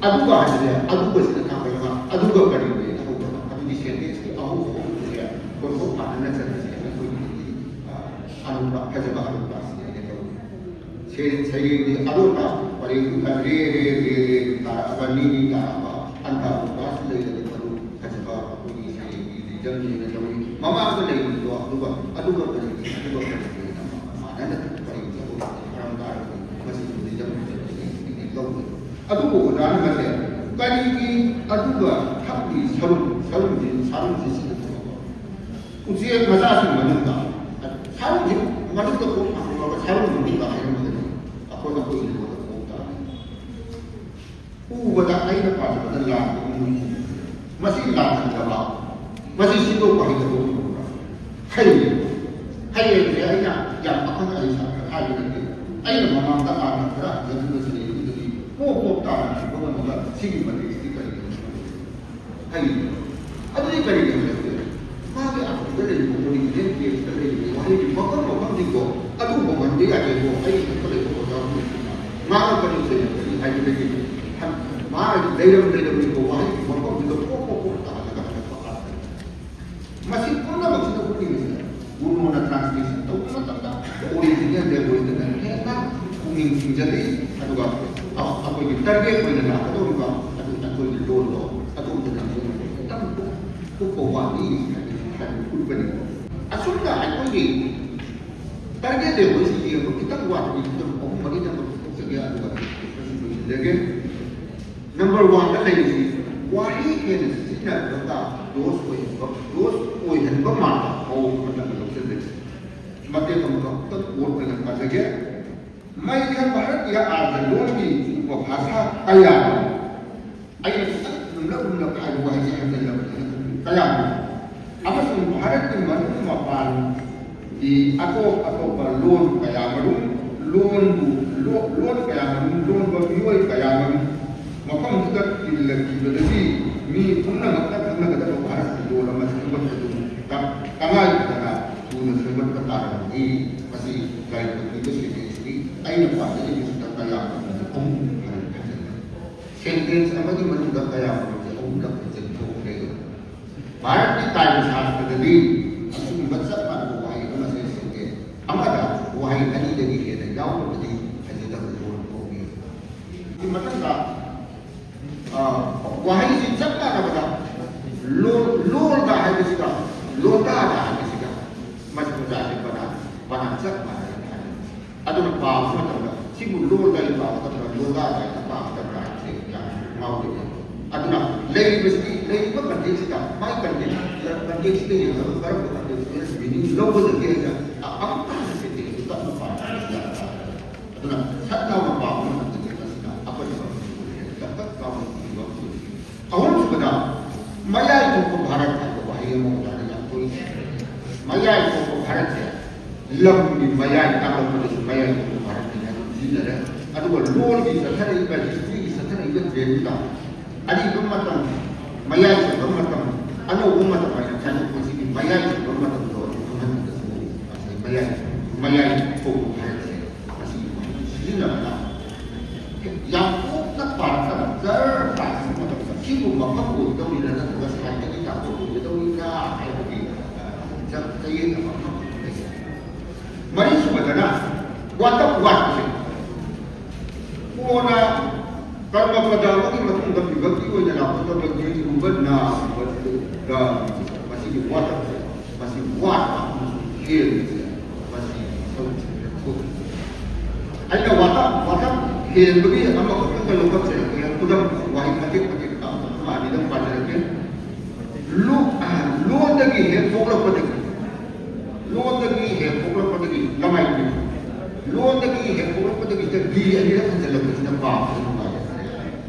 ꯑꯗꯨꯒ ꯍꯥꯏꯕꯁꯦ ꯑꯗꯨꯒꯁꯤꯅ ꯊꯥꯡꯒꯠꯂꯒ ꯑꯗꯨꯒ ꯀꯔꯤꯒꯤꯅ ꯍꯧꯕꯗ ꯑꯗꯨꯒꯤ ꯁꯦꯟꯇꯦꯟꯁꯀꯤ ꯑꯍꯧꯕ ꯑꯍꯨꯝꯁꯦ ꯀꯣꯟꯊꯣꯛ ꯃꯥꯟꯅꯅ ꯆꯠꯄꯁꯦ ꯑꯩꯈꯣꯏꯒꯤ, ꯑ, ꯑꯅꯧꯕ ꯐꯖꯕ ꯑꯅꯧꯕ ꯑꯁꯤ ꯑꯩꯅ ꯇꯧꯏ꯫ ꯁꯩ-, ꯁꯩꯔꯦꯡꯒꯤ ꯑꯔꯣꯟꯕ ꯄꯔꯦꯡꯗꯨꯗ ꯔꯦ, ꯔꯦ, ꯔꯦ, ꯔꯦ ꯇꯥꯔꯛꯑꯒ ꯅꯤ, ꯅꯤ ꯇꯥꯔꯛꯑꯒ ꯑꯟꯙ ꯑꯣꯀꯥꯁ ꯂꯩꯔꯒ ꯃꯗꯨ ꯐꯖꯕ ꯑꯩꯈꯣꯏꯒꯤ ꯁꯩꯔꯦꯡꯒꯤ ꯔꯤꯖꯝꯅꯦꯅ ꯂꯧꯏ꯫ ꯃꯃꯥꯡꯗ ꯂꯩꯔꯤꯕꯗꯣ ꯑꯗꯨꯒ, ꯑꯗꯨꯒ ꯀꯔꯤꯒꯤ, ꯑꯗꯨꯒ ꯀꯔꯤꯒꯤꯅ ꯃꯥꯟꯅꯅ ꯄꯔꯦꯡ ꯆꯠꯄ ꯃꯔꯝ ꯇꯥꯔꯒꯗꯤ ꯃꯁꯤꯁꯨ ꯔꯤꯖꯝ ꯐꯖꯕ ꯁꯩꯔꯦꯡ ꯂꯧꯏ꯫ ꯑꯗꯨꯕꯨ ꯑꯣꯖꯥꯅ ꯃꯁꯦ ꯀꯔꯤꯒꯤ ꯑꯗꯨꯒ ꯊꯛꯂꯤ ꯁꯔꯨꯡ, ꯁꯔꯨꯡꯁꯤ, ꯁꯔꯨꯡꯁꯤ ꯁꯤꯖꯤꯟꯅꯕ ꯎꯆꯦꯛ ꯃꯆꯥꯁꯤꯡ ꯃꯅꯨꯡꯗ, ꯁꯔꯨꯡꯁꯤ ꯃꯅꯨꯡꯗ ꯈꯣꯡ ꯊꯥꯡꯗꯣꯛꯂꯒ ꯁꯔꯨꯡ ꯃꯅꯨꯡꯗ ꯍꯥꯏꯔꯝꯕꯗꯒꯤ ꯑꯩꯈꯣꯏꯅ ꯑꯩꯈꯣꯏꯒꯤ ꯂꯣꯟꯗ ꯈꯣꯡ ꯇꯥꯔꯦ꯫ ꯎꯕꯗ ꯑꯩꯅ ꯄꯥꯖꯕꯗ ꯂꯥꯟꯕ ꯏꯃꯨꯡ ꯃꯁꯤ ꯂꯥꯟꯍꯟꯗꯕ, ꯃꯁꯤ ꯁꯤꯟꯗꯣꯛꯄ ꯍꯩꯇꯕ ꯑꯣꯏꯕ꯭ꯔꯥ? ꯍꯩ, ꯍꯩ ꯍꯥꯏꯕꯁꯦ ꯑꯩꯅ ꯌꯥꯝ ꯑꯈꯪ ꯑꯍꯩ ꯁꯥꯇ꯭ꯔ ꯍꯥꯏꯕ ꯅꯠꯇꯦ꯫ ꯑꯩꯅ ꯃꯃꯥꯡꯗ ꯑꯥꯔꯅ ꯈꯔ ꯍꯟꯖꯤꯟꯕꯁꯤꯅ ꯑꯗꯨꯗꯒꯤ ꯄꯣꯞ ꯄꯣꯞ ꯇꯥꯅ ꯍꯩꯕ ꯉꯝꯃꯒ ꯁꯤꯒꯤ ꯃꯇꯤꯛꯁꯤꯗꯤ ꯀꯔꯤꯒꯤꯅꯣ? ꯍꯩ꯫ ꯑꯗꯨꯗꯤ ꯀꯔꯤꯒꯤ ꯍꯩꯔꯛꯇ꯭ꯔꯤꯅꯣ? ꯃꯥꯒꯤ ꯑꯁꯣꯝꯗ ꯂꯩꯔꯤꯕ ꯑꯣꯔꯤꯖꯤꯅꯦꯜ ꯇꯦꯛꯁꯇ ꯂꯩꯔꯤꯕ ꯋꯥꯍꯩꯒꯤ ꯃꯐꯝ ꯃꯐꯝꯁꯤꯡꯗꯣ ꯑꯗꯨ ꯍꯣꯡꯍꯟꯕ ꯌꯥꯗꯦꯀꯣ꯫ ꯑꯩ ꯏꯊꯛꯇ ꯂꯩꯕ ꯑꯣꯖꯥ ꯑꯃꯅ ꯉꯥꯡꯉꯛꯄꯅꯤ ꯀꯩꯅꯣ ꯀꯔꯤ ꯍꯥꯏꯕꯗꯒꯤ ꯃꯥꯒꯤ ꯂꯩꯔꯝ ꯂꯩꯔꯝꯃꯤꯕ ꯋꯥꯍꯩꯒꯤ ꯃꯐꯝꯗꯨꯗ ꯄꯣꯛ ꯄꯣꯛ ꯄꯣꯛ ꯇꯥꯍꯜꯂꯒ ꯍꯜꯂꯛꯄ ꯍꯥꯏꯕꯅꯤ꯫ ꯃꯁꯤ ꯄꯨꯝꯅꯃꯛꯁꯤꯅ ꯎꯠꯂꯤꯕꯁꯤꯅ ꯒꯨꯔꯨꯅ ꯇ꯭ꯔꯥꯟꯁꯂꯦꯁꯟ ꯇꯧꯕ ꯃꯇꯝꯗ ꯑꯣꯔꯤꯖꯤꯅꯦꯜ ꯂꯦꯡꯒ꯭ꯋꯦꯖꯇꯅ ꯍꯦꯟꯅ ꯄꯨꯛꯅꯤꯡ ꯆꯤꯡꯁꯤꯜꯂꯤ꯫ ꯑꯗꯨꯒ ꯑꯩꯈꯣꯏꯒꯤ ꯇꯥꯔꯒꯦꯠ ꯑꯣꯏꯅ ꯂꯥꯛꯀꯗꯧꯔꯤꯕ ꯑꯗꯨ ꯑꯩꯈꯣꯏꯒꯤ ꯂꯣꯟꯗꯣ ꯑꯗꯣꯝꯗꯅ ꯍꯦꯟꯅ ꯈꯤꯇꯪ ꯀꯨꯞꯄ ꯋꯥꯠꯂꯤ ꯍꯥꯏꯕꯁꯤ ꯎꯠꯄꯅꯤ꯫ ꯑꯁꯨꯝꯅ ꯑꯩꯈꯣꯏꯒꯤ ꯇꯥꯔꯒꯦꯠ ꯂꯦꯡꯒ꯭ꯋꯦꯖꯁꯤ ꯌꯦꯡꯕ ꯈꯤꯇꯪ ꯋꯥꯠꯄꯒꯤ ꯈꯨꯗꯝ ꯑꯍꯨꯝ ꯃꯔꯤꯗꯪ ꯄꯨꯊꯣꯛꯆꯒꯦ, ꯑꯗꯨꯒ ꯗꯤꯁꯀꯁꯟ ꯂꯣꯏꯁꯤꯟꯖꯒꯦ꯫ ꯅꯝꯕꯔ ꯋꯥꯟꯗ ꯂꯩꯔꯤꯁꯤ ꯋꯥꯍꯩ ꯍꯦꯟꯅ ꯁꯤꯖꯤꯟꯅꯔꯒ ꯗꯣꯁ ꯑꯣꯏꯍꯟꯕ, ꯗꯣꯁ ꯑꯣꯏꯍꯟꯕ ꯃꯥꯟꯕ ꯃꯑꯣꯡ ꯑꯃꯇꯪ ꯂꯧꯁꯤꯟꯖꯒꯦ꯫ ꯃꯇꯦꯛ ꯑꯃꯈꯛꯇꯪ ꯀꯣꯠ ꯑꯣꯏꯅ ꯄꯥꯖꯒꯦ꯫ ꯃꯩꯈ ꯚꯥꯔꯠꯀꯤ ꯑꯥꯔꯖ ꯂꯣꯟꯒꯤ ꯎꯄꯚꯥꯁꯥ ꯀꯌꯥꯅꯣ? ꯑꯩꯅ ꯈꯤꯇꯪ ꯅꯨꯝꯂꯞ ꯅꯨꯝꯂꯞ ꯍꯥꯏꯕ ꯋꯥꯍꯩꯁꯦ ꯍꯟꯖꯤꯜꯂꯕꯅꯤꯅ ꯀꯌꯥꯅꯣ? ꯑꯃꯁꯨꯡ ꯚꯥꯔꯠꯀꯤ ꯃꯅꯨꯡ ꯃꯄꯥꯟꯒꯤ ꯑꯇꯣꯞ ꯑꯇꯣꯞꯄ ꯂꯣꯟ ꯀꯌꯥ ꯃꯔꯨꯝ, ꯂꯣꯟꯕꯨ, ꯂꯣ-, ꯂꯣꯟ ꯀꯌꯥ ꯃꯔꯨꯝ ꯂꯣꯟꯕ ꯃꯤꯑꯣꯏ ꯀꯌꯥ ꯃꯔꯨꯝ ꯃꯐꯝꯗꯨꯗ ꯇꯤꯜꯂꯛꯈꯤꯕꯗꯒꯤ ꯃꯤ ꯄꯨꯝꯅꯃꯛꯅ ꯈꯪꯅꯒꯗꯕ ꯚꯥꯔꯠꯀꯤ ꯂꯣꯟ ꯑꯃ ꯁꯦꯝꯒꯠꯄꯗꯨ ꯇ-, ꯇꯉꯥꯏ ꯐꯗꯅ ꯊꯨꯅ ꯁꯦꯝꯒꯠꯄ ꯇꯥꯔꯕꯅꯤ꯫ ꯃꯁꯤ ꯂꯥꯏꯔꯤꯛ ꯇꯝꯕꯤꯕ ꯁꯦꯟꯇꯦꯟꯁꯅꯤ꯫ ꯑꯩꯅ ꯄꯥꯖꯔꯤꯕꯁꯤꯗ ꯀꯌꯥ ꯑꯃ ꯑꯍꯨꯝ ꯍꯥꯏꯅ ꯈꯟꯖꯅꯤ꯫ ꯁꯦꯟꯇꯦꯟꯁ ꯑꯃꯒꯤ ꯃꯅꯨꯡꯗ ꯀꯌꯥ ꯑꯃꯁꯦ ꯑꯍꯨꯝꯂꯛ ꯍꯟꯖꯤꯟ ꯊꯣꯛꯈ꯭ꯔꯦ꯫ ꯚꯥꯔꯠꯀꯤ ꯇꯥꯏꯕ ꯁꯥꯁꯇ꯭ꯔꯗꯗꯤ ꯑꯁꯤꯒꯨꯝꯕ ꯆꯞ ꯃꯥꯟꯅꯕ ꯋꯥꯍꯩ ꯑꯃꯁꯦ ꯁꯦꯟꯇꯦꯟꯁ ꯑꯃꯗ ꯋꯥꯍꯩ ꯑꯅꯤꯗꯒꯤ ꯍꯦꯟꯅ ꯌꯥꯎꯔꯕꯗꯤ ꯐꯖꯗꯕ ꯂꯣꯟ ꯀꯧꯏ꯫ ꯁꯤ ꯃꯊꯪꯗ ꯑ, ꯋꯥꯍꯩꯁꯤ ꯆꯞ ꯃꯥꯟꯅꯕꯗ ꯂꯣ-, ꯂꯣꯜꯗ ꯍꯥꯏꯕꯁꯤꯒ ꯂꯣꯟꯗꯥꯗ ꯍꯥꯏꯕꯁꯤꯒ ꯃꯁꯤ ꯑꯣꯖꯥꯁꯦ ꯕꯅꯥꯟ, ꯕꯅꯥꯟ ꯆꯞ ꯃꯥꯟꯅꯩ ꯍꯥꯏ꯫ ꯑꯗꯨꯅ ꯄꯥꯕ ꯃꯇꯝꯗ ꯁꯤꯕꯨ ꯂꯣꯜꯗ ꯑꯩ ꯄꯥꯒꯗꯕ꯭ꯔꯥ, ꯂꯣꯟꯗꯥꯗ ꯑꯩꯅ ꯄꯥꯒꯗꯕ꯭ꯔꯥ ꯍꯥꯏꯕꯁꯦ ꯌꯥꯝ ꯉꯥꯎꯗꯣꯏꯅꯦ꯫ ꯑꯗꯨꯅ ꯂꯩꯔꯤꯕꯁꯤꯗꯤ ꯂꯩꯔꯤꯕ ꯀꯟꯇꯦꯛꯁꯤꯗ, ꯃꯥꯏ ꯀꯟꯇꯦꯛꯁ, ꯀꯟꯇꯦꯛꯁꯤꯗ ꯌꯦꯡꯉꯒ ꯀꯔꯝꯕ ꯀꯟꯇꯦꯛꯁꯇ ꯃꯤꯅꯤꯡ ꯂꯧꯒꯗꯒꯦ ꯍꯥꯏꯅ ꯑꯃꯨꯛꯇꯪ ꯁꯦꯟꯇꯦꯟꯁꯇꯨ ꯇꯞꯅ ꯄꯥꯕ ꯌꯥꯒꯗ꯭ꯔꯥ? ꯑꯗꯨꯅ ꯁꯠ ꯂꯥꯎꯅ ꯄꯥꯕ ꯃꯇꯝꯗꯗꯤ ꯃꯁꯤꯅ ꯑꯩꯈꯣꯏꯅ ꯃꯐꯝꯁꯤꯕꯨ ꯍꯦꯟꯅ ꯇꯞ ꯂꯥꯎꯅ ꯊꯤꯕ ꯑꯃ ꯑꯣꯏ꯫ ꯑꯍꯨꯝꯁꯨꯕꯗ, ꯃꯌꯥꯏ ꯊꯣꯛꯄ ꯚꯥꯔꯠ ꯍꯥꯏꯕ ꯋꯥꯍꯩ ꯑꯃ ꯑꯣꯖꯥꯅ ꯌꯥꯝ ꯇꯣꯏꯅ ꯁꯤꯖꯤꯟꯅꯩ꯫ ꯃꯌꯥꯏ ꯊꯣꯛꯄ ꯚꯥꯔꯠꯁꯦ ꯂꯝꯒꯤ ꯃꯌꯥꯏ ꯇꯥꯛꯂꯛꯄꯗꯁꯨ ꯃꯌꯥꯏ ꯊꯣꯛꯄ ꯚꯥꯔꯠ ꯍꯥꯏꯅ ꯑꯗꯨꯝ ꯁꯤꯖꯤꯟꯅꯔꯦ꯫ ꯑꯗꯨꯒ ꯂꯣꯟꯒꯤ ꯆꯠꯊꯔꯛꯏꯕ, ꯍꯤꯁꯇ꯭ꯔꯤꯒꯤ ꯆꯠꯊꯔꯛꯏꯕ ꯇ꯭ꯔꯦꯟꯗꯨꯗ ꯑꯔꯤꯕ ꯃꯇꯝ, ꯃꯌꯥꯏ ꯆꯟꯕ ꯃꯇꯝ, ꯑꯅꯧꯕ ꯃꯇꯝ ꯍꯥꯏꯅ ꯈꯥꯏꯗꯣꯛꯄꯁꯤꯒꯤ ꯃꯌꯥꯏ ꯆꯠꯄ ꯃꯇꯝꯗꯣ ꯑꯗꯨ ꯈꯪꯍꯟꯕꯗꯁꯨ ꯉꯁꯥꯏ ꯃꯌꯥꯏ, ꯃꯌꯥꯏ ꯊꯣꯛꯄ ꯍꯥꯏꯔꯛꯁꯦ꯫ ꯃꯁꯤꯒꯤ ꯋꯥꯍꯩ ꯁꯤꯖꯤꯟꯅꯕꯗ ꯌꯥꯝ ꯀꯨꯞꯅ ꯄꯥꯔꯛꯇꯕ, ꯖꯔ ꯄꯥꯔꯛꯄ ꯃꯇꯝꯗ ꯁꯤꯕꯨ ꯃꯐꯝ ꯑꯣꯏꯒꯗꯧꯔꯤꯔꯥ ꯅꯠꯇ꯭ꯔꯒ ꯁꯥꯏꯠꯇꯒꯤ ꯇꯥꯛꯄ ꯑꯣꯏꯒꯗꯧꯔꯤꯕ꯭ꯔꯥ ꯍꯥꯏꯕꯒꯤ, ꯑ, ꯆ-, ꯆꯌꯦꯠꯅꯕ ꯑꯃꯈꯛ ꯂꯩ꯫ ꯃꯔꯤꯁꯨꯕꯗꯅ ꯋꯥꯇꯞ ꯋꯥꯠꯄꯁꯦ꯫ ꯀꯣꯟꯅ ꯀꯔꯃ ꯄꯗ ꯑꯃꯒꯤ ꯃꯇꯨꯡꯗ ꯕꯤꯚꯛꯇꯤ ꯑꯣꯏꯅ ꯂꯥꯛꯀꯗꯕ ꯌꯦꯡꯉꯨꯕ ꯅꯥ ꯎꯕ ꯗ ꯃꯁꯤꯒꯤ ꯋꯥꯇꯞꯁꯦ, ꯃꯁꯤ ꯋꯥꯠꯄ ꯑꯃꯁꯨꯡ ꯍꯦꯟꯕꯁꯦ, ꯃꯁꯤ ꯃꯊꯧ ꯊꯣꯛꯏ꯫ ꯑꯩꯅ ꯋꯥꯇꯞ, ꯋꯥꯇꯞ ꯍꯦꯟꯕꯒꯤ ꯑꯃꯈꯛꯇꯪꯗ ꯂꯧꯈꯠꯆꯔꯛꯀꯦ꯫ ꯈꯨꯗꯝ ꯋꯥꯍꯩ ꯃꯇꯦꯛ ꯃꯇꯦꯛ ꯑꯃ ꯑꯅꯤꯗꯪ ꯄꯥꯖꯔꯛꯀꯦ꯫ ꯂꯣ-, ꯑ, ꯂꯣꯟꯗꯒꯤ ꯍꯦꯛ ꯄꯣꯛꯂꯛꯄꯗꯒꯤ, ꯂꯣꯟꯗꯒꯤ ꯍꯦꯛ ꯄꯣꯛꯂꯛꯄꯗꯒꯤ ꯂꯃꯥꯏ ꯄꯤꯕ, ꯂꯣꯟꯗꯒꯤ ꯍꯦꯛ ꯄꯣꯛꯂꯛꯄꯗꯒꯤ ꯍꯦꯛꯇ ꯒꯤ ꯑꯅꯤꯔꯛ ꯍꯟꯖꯜꯂꯛꯄꯁꯤꯅ ꯄꯥꯕꯗ ꯅꯨꯡꯉꯥꯏ꯫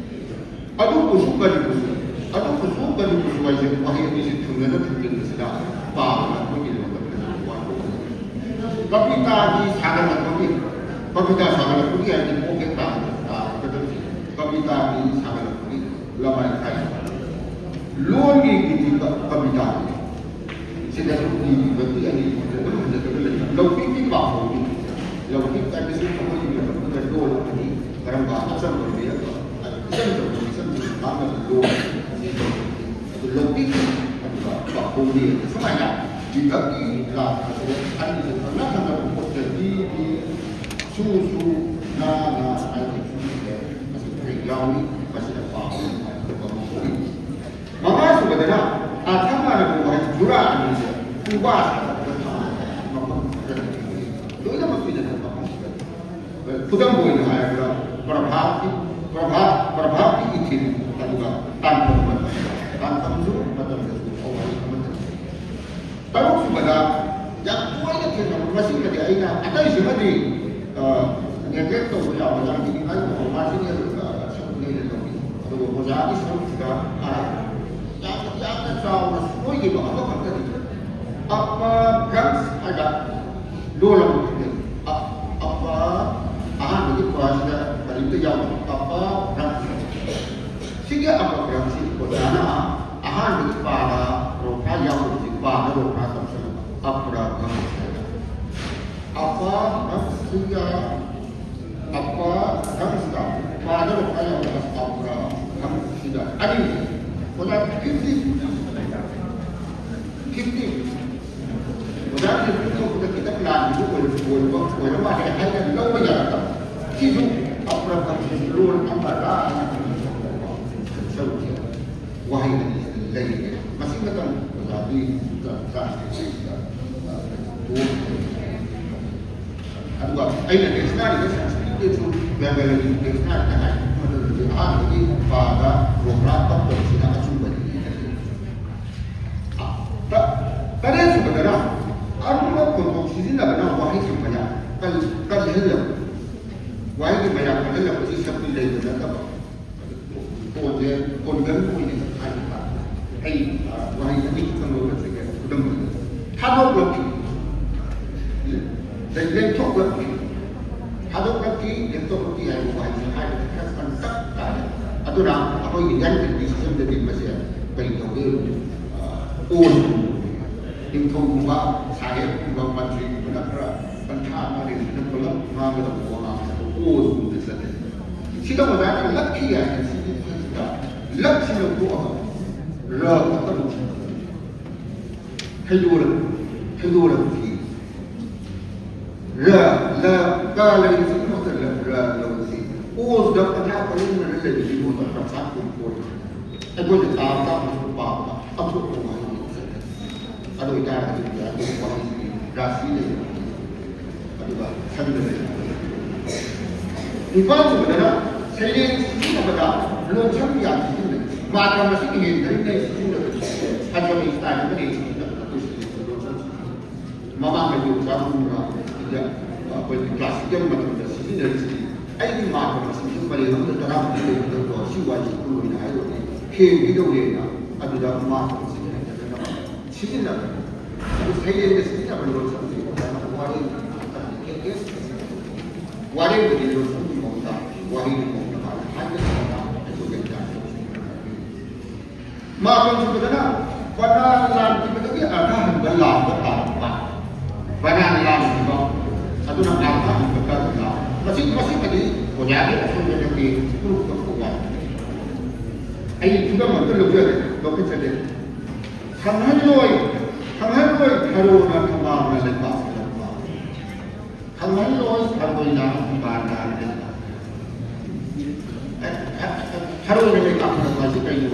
ꯑꯗꯨꯕꯨꯁꯨ ꯀꯔꯤꯕꯨꯁꯨ, ꯑꯗꯨꯕꯨꯁꯨ ꯀꯔꯤꯕꯨꯁꯨ ꯍꯥꯏꯁꯦ ꯋꯥꯍꯩ ꯑꯅꯤꯁꯤ ꯊꯨꯡꯅꯅ ꯊꯨꯡꯖꯤꯟꯕꯁꯤꯗ ꯄꯥꯕꯗ ꯑꯩꯈꯣꯏꯒꯤ ꯂꯣꯟꯗ ꯐꯖꯅ ꯋꯥꯠꯄ ꯑꯣꯏ꯫ ꯀꯕꯤꯇꯥꯒꯤ ꯁꯥꯒꯠꯂꯛꯄꯒꯤ, ꯀꯕꯤꯇꯥ ꯁꯥꯒꯠꯂꯛꯄꯒꯤ ꯍꯥꯏꯗꯤ ꯄꯣꯛ ꯍꯦꯛ ꯇꯥꯒꯗꯕꯁꯦ, ꯀꯕꯤꯇꯥꯒꯤ ꯁꯥꯒꯠꯂꯛꯄꯒꯤ ꯂꯃꯥꯏ ꯈꯥꯏꯗꯣꯛꯄ꯫ ꯂꯣꯟꯒꯤ ꯀꯤꯗꯤ ꯀ-, ꯀꯕꯤꯇꯥꯅꯤ꯫ ꯁꯤꯗꯁꯨ ꯀꯤꯗꯤ ꯀꯕꯤ ꯑꯅꯤ ꯊꯣꯛꯅ ꯑꯗꯨꯝ ꯍꯟꯖꯤꯜꯂꯒ ꯂꯩꯕ꯫ ꯂꯧꯕꯤꯒꯤ ꯄꯥꯎꯔꯧꯗꯤ, ꯂꯧꯕꯤ ꯍꯥꯏꯕꯁꯤ ꯑꯩꯈꯣꯏꯒꯤ ꯃꯇꯝꯗꯨꯗ ꯂꯣꯟ ꯑꯃꯅꯤ꯫ ꯀꯔꯝꯕ ꯑꯆꯝꯕ ꯃꯤꯔꯛ, ꯏꯆꯝ ꯆꯝꯕ ꯃꯤꯆꯝꯁꯤꯡ ꯉꯥꯡꯅꯕ ꯂꯣꯟ ꯑꯁꯤ ꯂꯧꯕꯤ꯫ ꯑꯗꯨ ꯂꯧꯕꯤ, ꯑꯗꯨꯒ ꯄꯥꯎꯔꯧꯗꯤ ꯁꯨꯃꯥꯏꯅ ꯕꯤꯚꯛꯇꯤ ꯂꯥꯛꯄꯁꯦ ꯑꯅꯤꯁꯦ ꯊꯪꯅ ꯊꯪꯅꯕ ꯄꯣꯠꯇ ꯕꯤ, ꯕꯤ, ꯁꯨ, ꯁꯨ, ꯅ, ꯅ ꯍꯥꯏꯕ ꯁꯨ ꯁꯨ ꯃꯁꯤ ꯈꯔ ꯌꯥꯎꯏ꯫ ꯃꯁꯤꯅ ꯄꯥꯎꯔꯧ ꯍꯥꯏꯕ ꯑꯃ ꯑꯣꯏ꯫ ꯃꯉꯥꯁꯨꯕꯗꯅ ꯑꯥꯊꯥ ꯃꯥꯟꯅꯕ ꯋꯥꯍꯩ ꯖꯨꯔꯥ ꯑꯅꯤꯁꯦ ꯎꯕꯥ ꯁꯥꯗꯕꯗ ꯊꯝꯃꯒ ꯃꯐꯝ ꯈꯔꯗ ꯂꯣꯏꯅꯃꯛ ꯏꯟꯅꯗꯕ ꯃꯐꯝꯁꯤꯗ꯫ ꯈꯨꯗꯝ ꯑꯣꯏꯅ ꯍꯥꯏꯔꯕꯗ ꯄ꯭ꯔꯚꯥꯠꯀꯤ, ꯄ꯭ꯔꯚꯥꯠ, ꯄ꯭ꯔꯚꯥꯠꯀꯤ ꯏꯊꯤꯜ, ꯑꯗꯨꯒ ꯇꯥꯟꯐꯝ ꯃꯇꯝ, ꯇꯥꯟꯐꯝꯁꯨ ꯃꯇꯝꯗꯁꯨ ꯑꯋꯥꯏ ꯑꯃꯠꯇꯅꯤ꯫ ꯇꯔꯨꯛꯁꯨꯕꯗ ꯌꯥꯝ ꯇꯣꯏꯅ ꯊꯦꯡꯅꯕ, ꯃꯁꯤꯃꯗꯤ ꯑꯩꯅ ꯑꯇꯩꯁꯤꯃꯗꯤ, ꯑ, neglect ꯇꯧꯕ ꯌꯥꯕ, ꯌꯥꯝ ꯏꯅꯤꯡꯉꯥꯏ ꯑꯣꯏꯕ ꯃꯥꯔꯖꯤꯅꯦꯜ, ꯑ, ꯁꯔꯨꯛꯅꯦꯅ ꯂꯧꯏ꯫ ꯑꯗꯨꯒ ꯑꯣꯖꯥꯒꯤ ꯁꯔꯨꯛꯁꯤꯗ, ꯑ, ꯌꯥꯝꯅ, ꯌꯥꯝꯅ ꯆꯥꯎꯅ ꯁꯣꯏꯈꯤꯕ ꯑꯃꯈꯛꯇꯗꯤ ꯑꯄꯚ꯭ꯔꯪꯁ ꯍꯥꯏꯕ ꯂꯣꯜ ꯑꯃꯈꯛ ꯂꯩ꯫ ꯑ-, ꯑꯄ-, ꯑꯍꯥꯟꯕꯒꯤ ꯄꯁꯤꯗ ꯀꯔꯤꯝꯇ ꯌꯥꯎꯗꯕ ꯑꯄꯚ꯭ꯔꯪꯁ꯫ ꯁꯤꯒꯤ ꯑꯄꯚ꯭ꯔꯪꯁꯁꯤ ꯑꯣꯖꯥꯅ ꯑꯍꯥꯟꯕꯒꯤ ꯄꯥꯗ ꯔꯣꯐꯥ ꯌꯥꯎꯗꯕꯁꯤ ꯄꯥꯗ ꯁꯤꯒ ꯑꯞꯄ ꯃꯊꯪꯁꯤꯗ ꯄꯥꯗꯕ ꯈꯔ ꯌꯥꯎꯔꯒ ꯑꯞꯄ ꯃꯊꯪꯁꯤꯗ ꯑꯅꯤ ꯑꯣꯖꯥ ꯐꯤꯐꯇꯤ ꯐꯤꯐꯇꯤ ꯑꯣꯖꯥꯒꯤ ꯐꯤꯐꯇꯤ ꯈꯤꯇꯪ ꯂꯥꯟꯕꯗꯨ ꯑꯣꯏꯔ ꯑꯣꯏꯔꯕ ꯑꯣꯏꯔ ꯃꯥꯜꯂꯦ ꯍꯥꯏꯅ ꯂꯧꯕ ꯌꯥꯔꯛꯇꯕ꯫ ꯁꯤꯁꯨ ꯑꯞꯄ꯭ꯔ ꯂꯣꯟ ꯑꯃꯔꯥ ꯍꯥꯏꯅ ꯁꯔꯨꯛꯁꯦ ꯋꯥꯍꯩ ꯑꯅꯤ ꯂꯩꯔꯦ꯫ ꯃꯁꯤꯃꯇꯪ ꯑꯣꯖꯥꯒꯤ ꯇ꯭ꯔꯥꯟꯁꯂꯦꯁꯟꯁꯤꯗ ꯑꯗꯨꯒ ꯑꯩꯅ ꯗꯤꯛꯁꯅꯥꯔꯤꯗ ꯁꯪꯁꯀ꯭ꯔꯤꯠꯇꯁꯨ ꯕꯦꯡꯒꯥꯂꯤ ꯗꯤꯛꯁꯅꯥꯔꯤꯗ ꯍꯥꯏ ꯃꯇꯝꯗꯗꯤ ꯑꯍꯥꯟꯕꯒꯤ ꯄꯥꯗ ꯔꯣꯕ꯭ꯔꯥ ꯇꯞꯇꯕꯁꯤꯅ ꯑꯆꯨꯝꯕꯅꯤ꯫ ꯇ- ꯇꯔꯦꯠꯁꯨꯕꯗꯅ ꯑꯔꯨꯕ ꯈꯣꯟꯊꯣꯛ ꯁꯤꯖꯤꯟꯅꯕꯅ ꯋꯥꯍꯩꯒꯤ ꯃꯌꯥ ꯀꯜ- ꯀꯜꯍꯜꯂꯕ꯫ ꯋꯥꯍꯩꯒꯤ ꯃꯌꯥ ꯀꯜꯍꯜꯂꯕꯁꯤ ꯁꯛꯇꯤ ꯂꯩꯕ ꯅꯠꯇꯕ꯫ ꯐꯣꯟꯁꯦ ꯀꯣꯟꯒꯟ ꯑꯣꯏꯅ ꯍꯥꯏꯕ ꯇꯥꯔꯦ꯫ ꯑꯩ, ꯑ, ꯋꯥꯍꯩ ꯑꯅꯤ ꯈꯛꯇꯪ ꯂꯧꯔꯁꯤꯒꯦ꯫ ꯈꯨꯗꯝ ꯑꯣꯏꯅ, ꯊꯥꯗꯣꯛꯂꯛꯈꯤ, ꯂꯦ-, ꯂꯦꯡꯊꯣꯛꯂꯛꯈꯤ꯫ ꯊꯥꯗꯣꯛꯂꯛꯈꯤ, ꯂꯦꯡꯊꯣꯛꯂꯛꯈꯤ ꯍꯥꯏꯕ ꯋꯥꯍꯩꯁꯦ ꯍꯥꯏꯕꯗ ꯈꯔ ꯀꯟꯇꯛ ꯇꯥꯏ꯫ ꯑꯗꯨꯅ ꯑꯩꯈꯣꯏ Indian criticism ꯗꯗꯤ ꯃꯁꯦ ꯀꯔꯤ ꯇꯧꯒꯦ? ꯑ, ꯑꯣꯟ, ꯅꯤꯡꯊꯧꯒꯨꯝꯕ, ꯁꯥꯍꯦꯕꯀꯨꯝꯕ, ꯃꯟꯇ꯭ꯔꯤꯒꯨꯝꯕꯅ ꯈꯔ ꯀꯟꯊꯥ ꯑꯃ ꯂꯩꯕꯅ ꯄꯨꯂꯞ ꯉꯥꯡꯒꯗꯕ ꯋꯥꯉꯥꯡ ꯑꯣꯟꯒꯨꯝꯕ ꯆꯠꯂꯦ꯫ ꯁꯤꯗ ꯑꯣꯖꯥꯅ ꯂꯛꯈꯤ ꯍꯥꯏꯅ ꯁꯤꯒꯤ ꯁꯤꯗ ꯂꯛꯁꯤ ꯂꯧꯊꯣꯛꯑꯒ ꯔ ꯈꯛꯇꯃꯛ ꯊꯩꯗꯣꯔꯛ-, ꯊꯩꯗꯣꯔꯛꯈꯤ꯫ ꯔ, ꯂ, ꯀ ꯂꯩꯔꯤꯁꯤꯒꯤ ꯃꯍꯨꯠꯇ ꯔ, ꯔ ꯂꯧꯔꯁꯤ꯫ ꯑꯣꯁꯤꯗ ꯄꯟꯊꯥ ꯄꯔꯦꯡ ꯑꯣꯏꯅ ꯂꯩꯕꯁꯤꯒꯤ ꯃꯍꯨꯠꯇ ꯄ꯭ꯔꯁꯥꯠ ꯄꯨꯊꯣꯛꯑꯣꯏ꯫ ꯑꯩꯈꯣꯏꯅ ꯇꯥꯕ ꯇꯥꯕꯁꯨ ꯄꯥꯕꯗ ꯑꯇꯣꯞꯄ ꯋꯥꯍꯩ ꯑꯃ ꯆꯠꯀꯅꯤ꯫ ꯑꯗꯨ ꯑꯣꯏꯇꯥꯔꯒꯗꯤ ꯑꯇꯣꯞꯄ ꯋꯥꯍꯩꯁꯤꯗꯤ ꯔꯥꯁꯤ ꯂꯩꯕ ꯋꯥꯍꯩ, ꯑꯗꯨꯒ ꯁꯟꯗ ꯂꯩꯕ ꯋꯥꯍꯩ꯫ ꯅꯤꯄꯥꯜꯁꯨꯕꯗꯅ ꯁꯩꯔꯦꯡ ꯁꯤꯖꯤꯟꯅꯕꯗ ꯂꯣꯟꯁꯝ ꯌꯥꯝ ꯁꯤꯖꯤꯟꯅꯩ꯫ ꯃꯥꯇ꯭ꯔ ꯃꯁꯤꯡ ꯍꯦꯟꯒꯠꯂꯤꯉꯩ ꯁꯤꯖꯤꯟꯅꯕꯗ ꯁꯟꯗ ꯂꯩꯕ ꯁ꯭ꯇꯥꯏꯜ ꯑꯃ ꯂꯩ ꯁꯤꯖꯤꯟꯅꯕꯗ ꯑꯩꯈꯣꯏ ꯁꯤꯖꯤꯟꯅꯕ ꯂꯣꯟꯁꯝ ꯁꯤꯖꯤꯟꯅꯩ꯫ ꯃꯃꯥꯡꯗ ꯌꯣꯡꯆꯥꯛ ꯍꯨꯝꯗ꯭ꯔꯥ ꯁꯤꯗ ꯑꯩꯈꯣꯏꯒꯤ ꯀ꯭ꯂꯥꯁꯤꯀꯦꯜ ꯃꯇꯝꯗ ꯁꯤꯖꯤꯟꯅꯔꯤꯁꯤ ꯑꯩꯒꯤ ꯃꯥꯇ꯭ꯔ ꯃꯁꯤꯡꯁꯦ ꯄꯔꯦꯡ ꯑꯃꯗ ꯇꯔꯥꯃꯨꯛ ꯂꯩꯕ ꯅꯠꯇ꯭ꯔꯣ? ꯁꯤ ꯋꯥꯔꯤ ꯃꯔꯨ ꯑꯣꯏꯅ ꯍꯥꯏꯔꯨꯔꯗꯤ ꯍꯦꯟꯈꯤꯗꯧꯔꯦꯅ ꯑꯗꯨꯗ ꯃꯥꯇ꯭ꯔ ꯃꯁꯤꯡ ꯍꯦꯟꯒꯠꯅꯅꯕ ꯁꯤꯖꯤꯟꯅꯕ꯫ ꯑꯗꯨ ꯁꯩꯔꯦꯡꯗ ꯁꯤꯖꯤꯟꯅꯕ ꯂꯣꯟꯁꯝꯁꯦ ꯑꯣꯖꯥꯅ ꯋꯥꯔꯦꯡ ꯋꯥꯔꯦꯡꯗꯗꯤ ꯂꯣꯟꯁꯝꯒꯤ ꯃꯑꯣꯡꯗ ꯋꯥꯍꯩꯒꯤ ꯃꯑꯣꯡꯗ ꯃꯥꯅ ꯍꯥꯏꯕ ꯃꯇꯝꯗ ꯑꯩꯈꯣꯏ ꯀꯔꯤ ꯀꯔꯥ ꯃꯥꯄꯟ ꯁꯨꯕꯗꯅ ꯕꯅꯥꯟ ꯂꯥꯟꯈꯤꯕꯗꯒꯤ ꯑꯔꯊ ꯍꯟꯕ ꯂꯥꯟꯕ ꯇꯥꯔꯛꯄ꯫ ꯕꯅꯥꯟ ꯂꯥꯟꯈꯤꯕ꯫ ꯑꯗꯨꯅ ꯑꯥꯔꯊ ꯑꯃꯈꯛꯇ ꯌꯥꯎ꯫ ꯃꯁꯤ, ꯃꯁꯤꯃꯗꯤ ꯑꯣꯖꯥꯒꯤ ꯑꯁꯣꯏꯕ ꯅꯠꯇꯦ, ꯄ꯭ꯔꯨꯐ ꯇꯧꯕ ꯋꯥꯅꯤ꯫ ꯑꯩ ꯈꯨꯗꯝ ꯑꯝꯇ ꯂꯧꯖꯒꯦ, ꯂꯧꯈꯠꯆꯒꯦ꯫ ꯈꯪꯍꯜꯂꯣꯏ, ꯈꯪꯍꯜꯂꯣꯏ ꯊꯔꯣꯅ ꯊꯝꯕꯥꯜꯅ ꯂꯩꯕꯥꯛ ꯁꯤꯜꯂꯛꯄ꯫ ꯈꯪꯍꯜꯂꯣꯏ ꯊꯔꯣꯏꯅ ꯊꯝꯕꯥꯜꯅ ꯂꯩꯕꯥꯛ꯫ ꯑꯦ, ꯑꯦ, ꯑꯦ, ꯊꯔꯣꯏꯅ ꯂꯩꯕꯥꯛ ꯁꯤꯜꯂꯛꯄ ꯍꯥꯏꯁꯤ ꯀꯩꯅꯣ?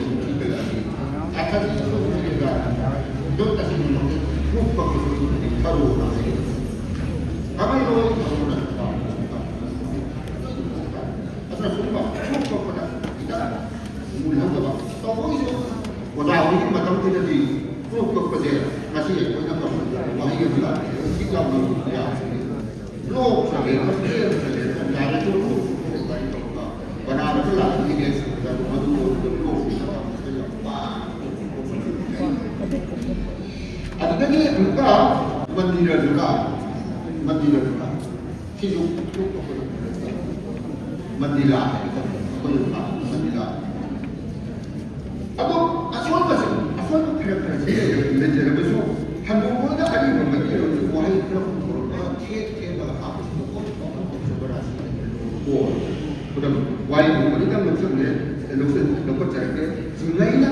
ꯑꯗꯨ ꯇꯁꯦꯡꯅ ꯊꯔꯣꯅ ꯍꯥꯏꯒꯗꯕ꯫ ꯈꯪꯍꯜꯂꯣꯏ ꯊꯔꯣꯅ ꯊꯝꯕꯥꯜꯅ ꯂꯩꯕꯥꯛ ꯁꯤꯜꯂꯛꯄ꯫ ꯑꯗꯨꯅ ꯁꯨꯝꯕ ꯄ꯭ꯔꯨꯐ ꯇꯧꯕꯗ ꯈꯤꯇꯪ ꯃꯨꯜꯍꯧꯗꯕ꯫ ꯇꯧꯕꯒꯤꯁꯨ ꯑꯣꯖꯥ ꯍꯣꯏꯒꯤ ꯃꯇꯝꯗꯨꯗꯗꯤ ꯄ꯭ꯔꯨꯐ ꯀꯛꯄꯁꯦ ꯉꯁꯤ ꯑꯩꯈꯣꯏꯅ ꯀꯝꯄ꯭ꯌꯨꯇꯔ ꯋꯥꯍꯩ ꯑꯃ ꯂꯥꯛꯑꯦ, ꯍꯧꯖꯤꯛ ꯌꯥꯝꯅ ꯌꯥꯝ ꯂꯣꯛ ꯆꯠꯂꯦ, ꯈꯪꯗꯦ ꯆꯠꯂꯦ, ꯌꯥꯔꯦ, ꯄ꯭ꯔꯨꯐ ꯀꯛꯄ ꯍꯥꯏꯅ ꯇꯧꯕ ꯕꯅꯥꯔꯁꯇ ꯂꯥꯛꯄ ꯏꯪꯂꯤꯁ ꯃꯗꯨ ꯑꯣꯏꯕꯗ ꯂꯣꯛ ꯆꯠꯂꯦ, ꯌꯥꯝ ꯋꯥ-, ꯑꯗꯨꯗꯒꯤ ꯑꯃꯨꯛꯀ ꯃꯟꯗꯤꯔꯗꯨꯒ, ꯃꯟꯗꯤꯔꯗꯨꯒ ꯁꯤꯁꯨ ꯃꯟꯗꯤꯔ ꯍꯥꯏꯒꯗꯕꯅꯤ, ꯑꯩꯈꯣꯏꯅ ꯃꯟꯗꯤꯔ꯫ ꯑꯗꯣ ꯑꯁꯣꯏꯕꯁꯦ, ꯑꯁꯣꯏꯕ ꯈꯔ ꯈꯔꯁꯦ ꯂꯩꯖꯔꯒꯁꯨ, ꯍꯟꯗꯣꯛꯄꯗ ꯑꯔꯤꯕ ꯃꯩꯇꯩꯂꯣꯟꯒꯤ ꯋꯥꯍꯩ ꯈꯔ ꯄꯨꯊꯣꯔꯛꯄ, ꯊꯦꯛ ꯊꯦꯛꯂꯒ ꯍꯥꯞꯄꯁꯤꯅ ꯑꯣꯟꯊꯣꯛ ꯑꯣꯟꯊꯣꯛꯆꯕ ꯔꯥꯁꯤ ꯂꯩꯔꯦ꯫ ꯈꯨꯗꯝ, ꯋꯥꯔꯤ ꯈꯨꯗꯝ ꯂꯧꯁꯤꯟꯖ-, ꯂꯧꯁꯤꯟ-, ꯂꯧꯈꯠꯆꯔꯛꯀꯦ꯫ ꯆꯤꯡꯉꯩꯅ,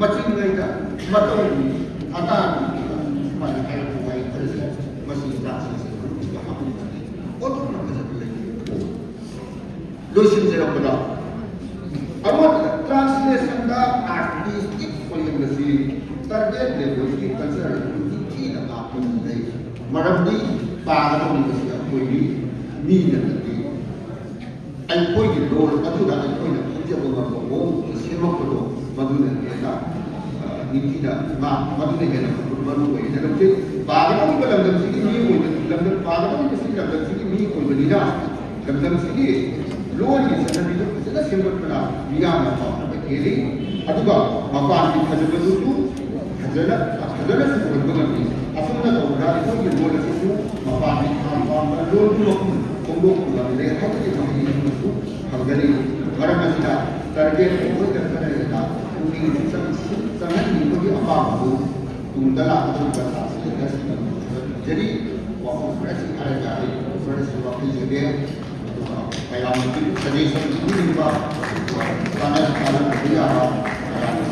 ꯃꯆꯤꯡꯉꯩꯗ, ꯃꯇꯧ, ꯑꯇꯥ, ꯁꯨꯃꯥꯏꯅ ꯍꯥꯏꯔꯛꯄ ꯋꯥꯍꯩ ꯈꯔꯁꯦ ꯃꯁꯤꯒꯤ ꯇꯥꯛꯁꯤꯡꯁꯦ ꯃꯅꯨꯡꯁꯤꯗ ꯍꯥꯞꯄꯤꯕꯅꯤ꯫ ꯑꯣꯟꯊꯣꯛꯅ ꯐꯖꯕ ꯂꯩꯇꯦ꯫ ꯂꯣꯏꯁꯤꯟꯖꯔꯛꯄꯗ, ꯑꯔꯣꯏꯕꯗ ꯇ꯭ꯔꯥꯟꯁꯂꯦꯁꯟꯗ ꯑꯥꯔꯇꯤꯁꯇꯤꯛ ꯑꯣꯏꯍꯟꯕꯁꯤ ꯇꯔꯕꯦꯠ ꯂꯦꯡꯒ꯭ꯋꯦꯖꯀꯤ ꯀꯜꯆꯔ ꯑꯗꯨ ꯅꯤꯡꯊꯤꯅ ꯉꯥꯛꯄ ꯉꯝꯂꯦ꯫ ꯃꯔꯝꯗꯤ ꯄꯥꯒꯗꯧꯔꯤꯕꯁꯤ ꯑꯩꯈꯣꯏꯒꯤ ꯃꯤꯅ ꯅꯠꯇꯦ꯫ ꯑꯩꯈꯣꯏꯒꯤ ꯂꯣꯟ ꯑꯗꯨꯗ ꯑꯩꯈꯣꯏꯅ ꯈꯪꯖꯕ ꯉꯝꯕ ꯃꯑꯣꯡꯗ ꯁꯦꯝꯃꯛꯄꯗꯣ, ꯃꯗꯨꯅ ꯍꯦꯟꯅ, ꯑ, ꯅꯤꯡꯊꯤꯅ ꯉꯥꯛ-, ꯃꯗꯨꯅ ꯍꯦꯟꯅ ꯃꯔꯨ ꯑꯣꯏ ꯍꯥꯏꯅ ꯂꯧꯖꯩ꯫ ꯄꯥꯒꯗꯧꯔꯤꯕ ꯂꯝꯗꯝꯁꯤꯒꯤ ꯃꯤꯑꯣꯏꯕ, ꯂꯝꯗꯝ, ꯄꯥꯒꯗꯧꯔꯤꯕꯁꯤ ꯂꯝꯗꯝꯁꯤꯒꯤ ꯃꯤ ꯑꯣꯏꯕꯅꯤꯅ, ꯂꯝꯗꯝꯁꯤꯒꯤ ꯂꯣꯟꯒꯤ ꯆꯠꯅꯕꯤꯗꯨ ꯐꯖꯅ ꯁꯦꯝꯒꯠꯄꯅ ꯃꯤꯌꯥꯝꯅ ꯄꯥꯝꯅꯕ ꯍꯦꯜꯂꯤ꯫ ꯑꯗꯨꯒ ꯃꯄꯥꯟꯒꯤ ꯐꯖꯕꯗꯨꯁꯨ ꯐꯖꯅ, ꯐꯖꯅꯁꯨ ꯎꯍꯟꯕ ꯉꯝꯃꯤ꯫ ꯑꯁꯨꯝꯅ ꯇꯧꯕꯗ ꯑꯩꯈꯣꯏꯒꯤ ꯂꯣꯟ ꯑꯁꯤꯁꯨ ꯃꯄꯥꯟꯒꯤ ꯊꯥ ꯄꯥꯝꯕ ꯂꯣꯟ ꯄꯨꯝꯕ ꯐꯣꯡꯗꯣꯛꯄ ꯉꯝꯂꯦ ꯍꯥꯏꯕꯒꯤ ꯃꯍꯩ ꯑꯃꯁꯨ ꯐꯪꯒꯅꯤ꯫ ꯃꯔꯝ ꯑꯁꯤꯅ ꯇꯔꯒꯦꯠ ꯑꯣꯏꯕ ꯈꯔ ꯍꯦꯟꯅ ꯄꯨꯛꯅꯤꯡ ꯆꯪ-, ꯆꯪꯍꯟꯅꯤꯡꯕꯒꯤ ꯑꯄꯥꯝꯕꯗꯨ ꯇꯨꯡꯗ ꯂꯥꯛꯀꯗꯧꯔꯤꯕ ꯇ꯭ꯔꯥꯟꯁꯂꯦꯇꯔꯁꯤꯡꯅ ꯊꯥꯒꯠꯄꯤꯖꯔꯤ꯫ ꯍꯥꯏꯔꯒ ꯑꯩ ꯈꯔꯁꯨ ꯋꯥꯈꯜꯖꯒꯦ꯫ ꯑꯗꯨꯒ ꯃꯌꯥꯝꯅ ꯁꯖꯦꯁꯟ ꯄꯤꯕꯤꯅꯤꯡꯕ, ꯀꯥꯟꯅ ꯀꯥꯟꯅꯕ ꯌꯥꯕ ꯃꯌꯥꯝꯅ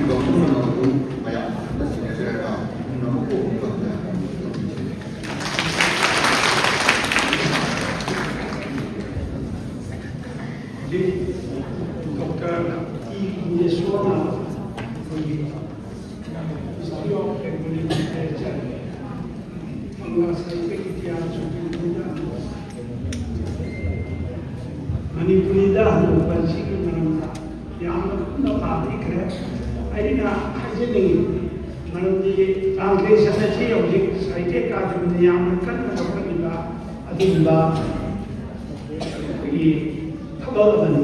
ꯂꯧꯕꯤꯔꯒ ꯑꯗꯨꯝ ꯃꯌꯥꯝ ꯁꯤꯟꯅꯖꯔꯒ ꯄꯨꯝꯅꯃꯛꯄꯨ ꯑꯃꯨꯛ ꯍꯟꯅ ꯍꯧꯖꯤꯛ ꯗꯣꯛꯇꯔ ꯇꯤ ꯚꯨꯕꯅꯦꯁꯣꯔꯅ ꯑꯩꯈꯣꯏꯒꯤ ꯍꯤꯁꯇ꯭ꯔꯤ ꯑꯣꯐ ꯕꯦꯡꯒꯣꯂꯤ ꯂꯤꯇꯔꯦꯆꯔ, ꯀꯪꯂꯥ ꯁꯥꯍꯤꯇ꯭ꯌꯒꯤ ꯏꯇꯤꯍꯥꯁ, ꯃꯅꯤꯄꯨꯔꯤꯗ ꯍꯟꯗꯣꯛꯄ ꯑꯁꯤꯒꯤ ꯃꯔꯝꯗ ꯌꯥꯝꯅ ꯀꯨꯞꯅ ꯄꯥꯕꯤꯈ꯭ꯔꯦ꯫ ꯑꯩꯅ ꯍꯥꯏꯖꯅꯤꯡꯉꯤ, ꯃꯔꯝꯗꯤ ꯇ꯭ꯔꯥꯟꯁꯂꯦꯁꯟ ꯑꯁꯤ ꯍꯧꯖꯤꯛ ꯁꯥꯍꯤꯇ꯭ꯌ ꯑꯦꯀꯥꯗꯃꯤꯅ ꯌꯥꯝꯅ ꯀꯟꯅ ꯂꯧꯈꯠꯂꯤꯕ ꯑꯗꯨꯒꯨꯝꯕ ꯑꯩꯈꯣꯏꯒꯤ ꯊꯕꯛ ꯑꯃꯅꯤ꯫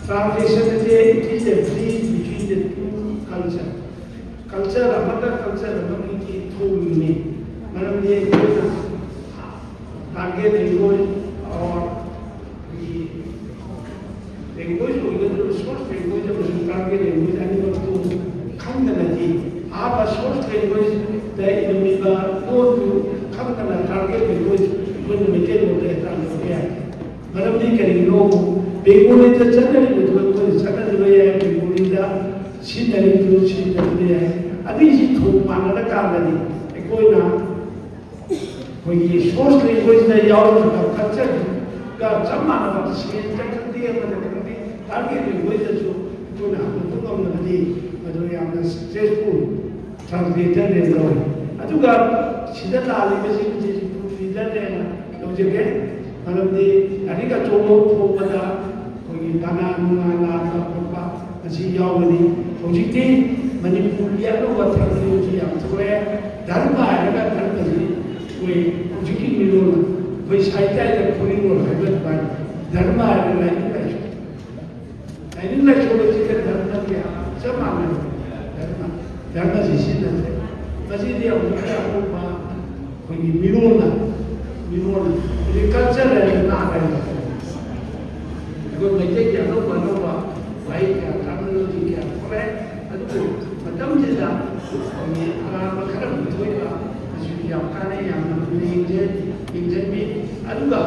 Translation ꯑꯁꯤ it is a bridge between the two culture. Culture ꯑꯃꯒ culture ꯑꯃꯒꯤ ꯊꯣꯡꯕꯅꯤ꯫ ꯃꯔꯝꯗꯤ ꯑꯩꯈꯣꯏꯅ target language or language ꯑꯣꯏꯒꯗꯧꯔꯤꯕ source language ꯑꯃꯁꯨꯡ target language ꯑꯅꯤꯃꯛꯇꯨ ꯈꯪꯗꯅꯗꯤ ꯑꯍꯥꯟꯕ source languageꯗ ꯏꯔꯝꯃꯤꯕ ꯂꯣꯟꯗꯨ ꯈꯪꯗꯅ target language ꯑꯩꯈꯣꯏꯅ ꯃꯩꯇꯩꯂꯣꯟꯗ ꯍꯦꯛꯇ ꯍꯟꯗꯣꯛꯄ ꯌꯥꯏ꯫ ꯃꯔꯝꯗꯤ ꯀꯔꯤꯒꯤꯅꯣ? ꯕꯦꯡꯒꯣꯂꯤꯗ ꯆꯠꯅꯔꯤꯕꯗꯨ ꯑꯩꯈꯣꯏꯅ ꯆꯠꯅꯗꯕ ꯌꯥꯏ, ꯕꯦꯡꯒꯣꯂꯤꯗ ꯁꯤꯖꯤꯟꯅꯔꯤꯕꯗꯨ ꯁꯤꯖꯤꯟꯅꯗꯕ ꯌꯥꯏ꯫ ꯑꯅꯤꯁꯤ ꯊꯣꯡ ꯃꯥꯟꯅꯔꯀꯥꯟꯗꯗꯤ ꯑꯩꯈꯣꯏꯅ ꯑꯩꯈꯣꯏꯒꯤ source languageꯗ ꯌꯥꯎꯔꯤꯕ cultureꯒ ꯆꯞ ꯃꯥꯟꯅꯕ ꯁꯦꯟꯁꯇ ꯈꯪꯗꯦ ꯑꯃꯗ ꯈꯪꯗꯦ target languagehueꯗꯁꯨ ꯑꯩꯈꯣꯏꯅ ꯍꯟꯗꯣꯛꯄ ꯉꯝꯂꯕꯗꯤ ꯃꯗꯨ ꯌꯥꯝꯅ successful translatorꯅꯦꯅ ꯂꯧꯏ꯫ ꯑꯗꯨꯒ ꯁꯤꯗ ꯂꯥꯜꯂꯤꯕꯁꯤꯡꯁꯤ ꯄꯨꯟꯁꯤꯗꯅꯦꯅ ꯂꯧꯖꯒꯦ꯫ ꯃꯔꯝꯗꯤ ꯂꯥꯏꯔꯤꯛ ꯑꯆꯧꯕ ꯐꯣꯡꯕꯗ ꯑꯩꯈꯣꯏꯒꯤ ꯕꯅꯥꯟ ꯅꯨꯡꯉꯥꯟ ꯂꯥꯟꯕ ꯈꯣꯠꯄ ꯑꯁꯤ ꯌꯥꯎꯒꯅꯤ꯫ ꯍꯧꯖꯤꯛꯇꯤ ꯃꯅꯤꯄꯨꯔꯒꯤ ꯑꯅꯧꯕ terminology ꯌꯥꯝ ꯊꯣꯛꯂꯛꯑꯦ꯫ ꯙꯔꯃ ꯍꯥꯏꯔꯒ ꯙꯔꯃꯁꯤ ꯑꯩꯈꯣꯏ ꯍꯧꯖꯤꯛꯀꯤ ꯃꯤꯔꯣꯜ ꯑꯩꯈꯣꯏ ꯁꯥꯍꯤꯇ꯭ꯌꯗ ꯈꯨꯔꯤꯔꯣꯜ ꯍꯥꯏꯕ ꯑꯗꯨꯃꯥꯏꯅ ꯙꯔꯃ ꯍꯥꯏꯔꯒ ꯂꯥꯏꯅꯤꯡ ꯂꯥꯏꯁꯣꯟ ꯂꯥꯏꯅꯤꯡ ꯂꯥꯏꯁꯣꯟ ꯑꯁꯤꯒ ꯙꯔꯃꯒ ꯆꯞ ꯃꯥꯟꯅꯩ꯫ ꯙꯔꯃ, ꯙꯔꯃꯁꯤ ꯁꯤꯖꯤꯟꯅꯗ꯭ꯔꯦ꯫ ꯃꯁꯤꯗꯤ ꯑꯃꯨꯛꯀ ꯑꯇꯣꯞꯄ ꯑꯩꯈꯣꯏꯒꯤ ꯃꯤꯔꯣꯜꯗ, ꯃꯤꯔꯣꯜꯗ ꯍꯧꯖꯤꯛ culture ꯍꯥꯏꯅ ꯅꯥꯠ ꯍꯥꯏꯅ ꯑꯩꯈꯣꯏ ꯃꯩꯇꯩꯒꯤ ꯑꯅꯧꯕ ꯑꯅꯧꯕ ꯋꯥꯍꯩ ꯀꯌꯥ, terminology ꯀꯌꯥ ꯊꯣꯛꯂꯛꯑꯦ꯫ ꯑꯗꯨꯕꯨ ꯃꯇꯝꯁꯤꯗ ꯑꯩꯈꯣꯏꯒꯤ ꯑꯔꯥꯟꯕ ꯈꯔ ꯄꯨꯊꯣꯛꯏꯕ ꯌꯥꯝ ꯀꯥꯟꯅꯩ, ꯌꯥꯝꯅ ꯃꯨꯟꯅ ꯌꯦꯡꯖ-, ꯌꯦꯡꯁꯤꯟꯕꯤ꯫ ꯑꯗꯨꯒ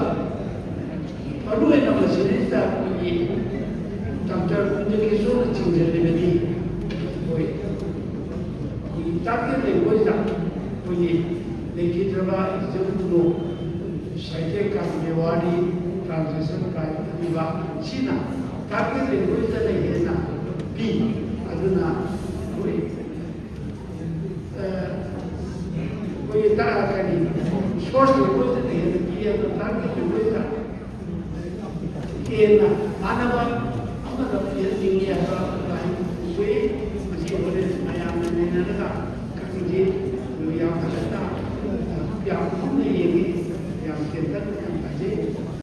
ꯃꯔꯨꯑꯣꯏꯅ ꯃꯁꯤꯗꯩꯁꯤꯗ ꯑꯩꯈꯣꯏꯒꯤ ꯗꯥꯛꯇꯔ ꯀꯨꯟꯖꯀꯤꯁꯣꯔꯅ ꯆꯤꯡꯁꯤꯜꯂꯤꯕꯗꯤ ꯑꯩꯈꯣꯏ, ꯑꯩꯈꯣꯏꯒꯤ target languageꯇ ꯑꯩꯈꯣꯏꯒꯤ ꯂꯩꯈꯤꯗ꯭ꯔꯕ ꯏꯖꯝ ꯂꯣ, ꯁꯥꯍꯤꯇ꯭ꯌ ꯀꯥꯟ ꯕꯦꯋꯥꯔꯤ, translation ꯀꯥꯏꯅ ꯄꯤꯕ, ꯁꯤꯅ target languageꯇꯅ ꯍꯦꯟꯅ ꯄꯤ꯫ ꯑꯗꯨꯅ ꯑꯩꯈꯣꯏ ꯑꯩꯈꯣꯏꯒꯤ ꯇ-, ꯀꯔꯤ, source languageꯇꯅ ꯍꯦꯟꯅ ꯄꯤ ꯍꯥꯏꯕ, target languageꯇ ꯍꯦꯟꯅ ꯃꯥꯟꯅꯕ ꯑꯃꯗ ꯄꯤꯍꯟꯅꯤꯡꯉꯤ ꯍꯥꯏꯕ ꯋꯥꯍꯩ ꯐꯣꯡꯗꯣꯛꯏ꯫ ꯃꯁꯤ ꯍꯣꯔꯦꯟ ꯃꯌꯥꯝꯅ ꯅꯩꯅꯔꯒ ꯈꯪꯁꯤ꯫ ꯑꯗꯨ ꯌꯥꯝ ꯐꯖꯅ, ꯌꯥꯝ ꯀꯨꯞꯅ ꯌꯦꯡꯉꯤ, ꯌꯥꯝ ꯇꯦꯟꯇꯛꯅ ꯌꯥꯝ ꯐꯖꯩ꯫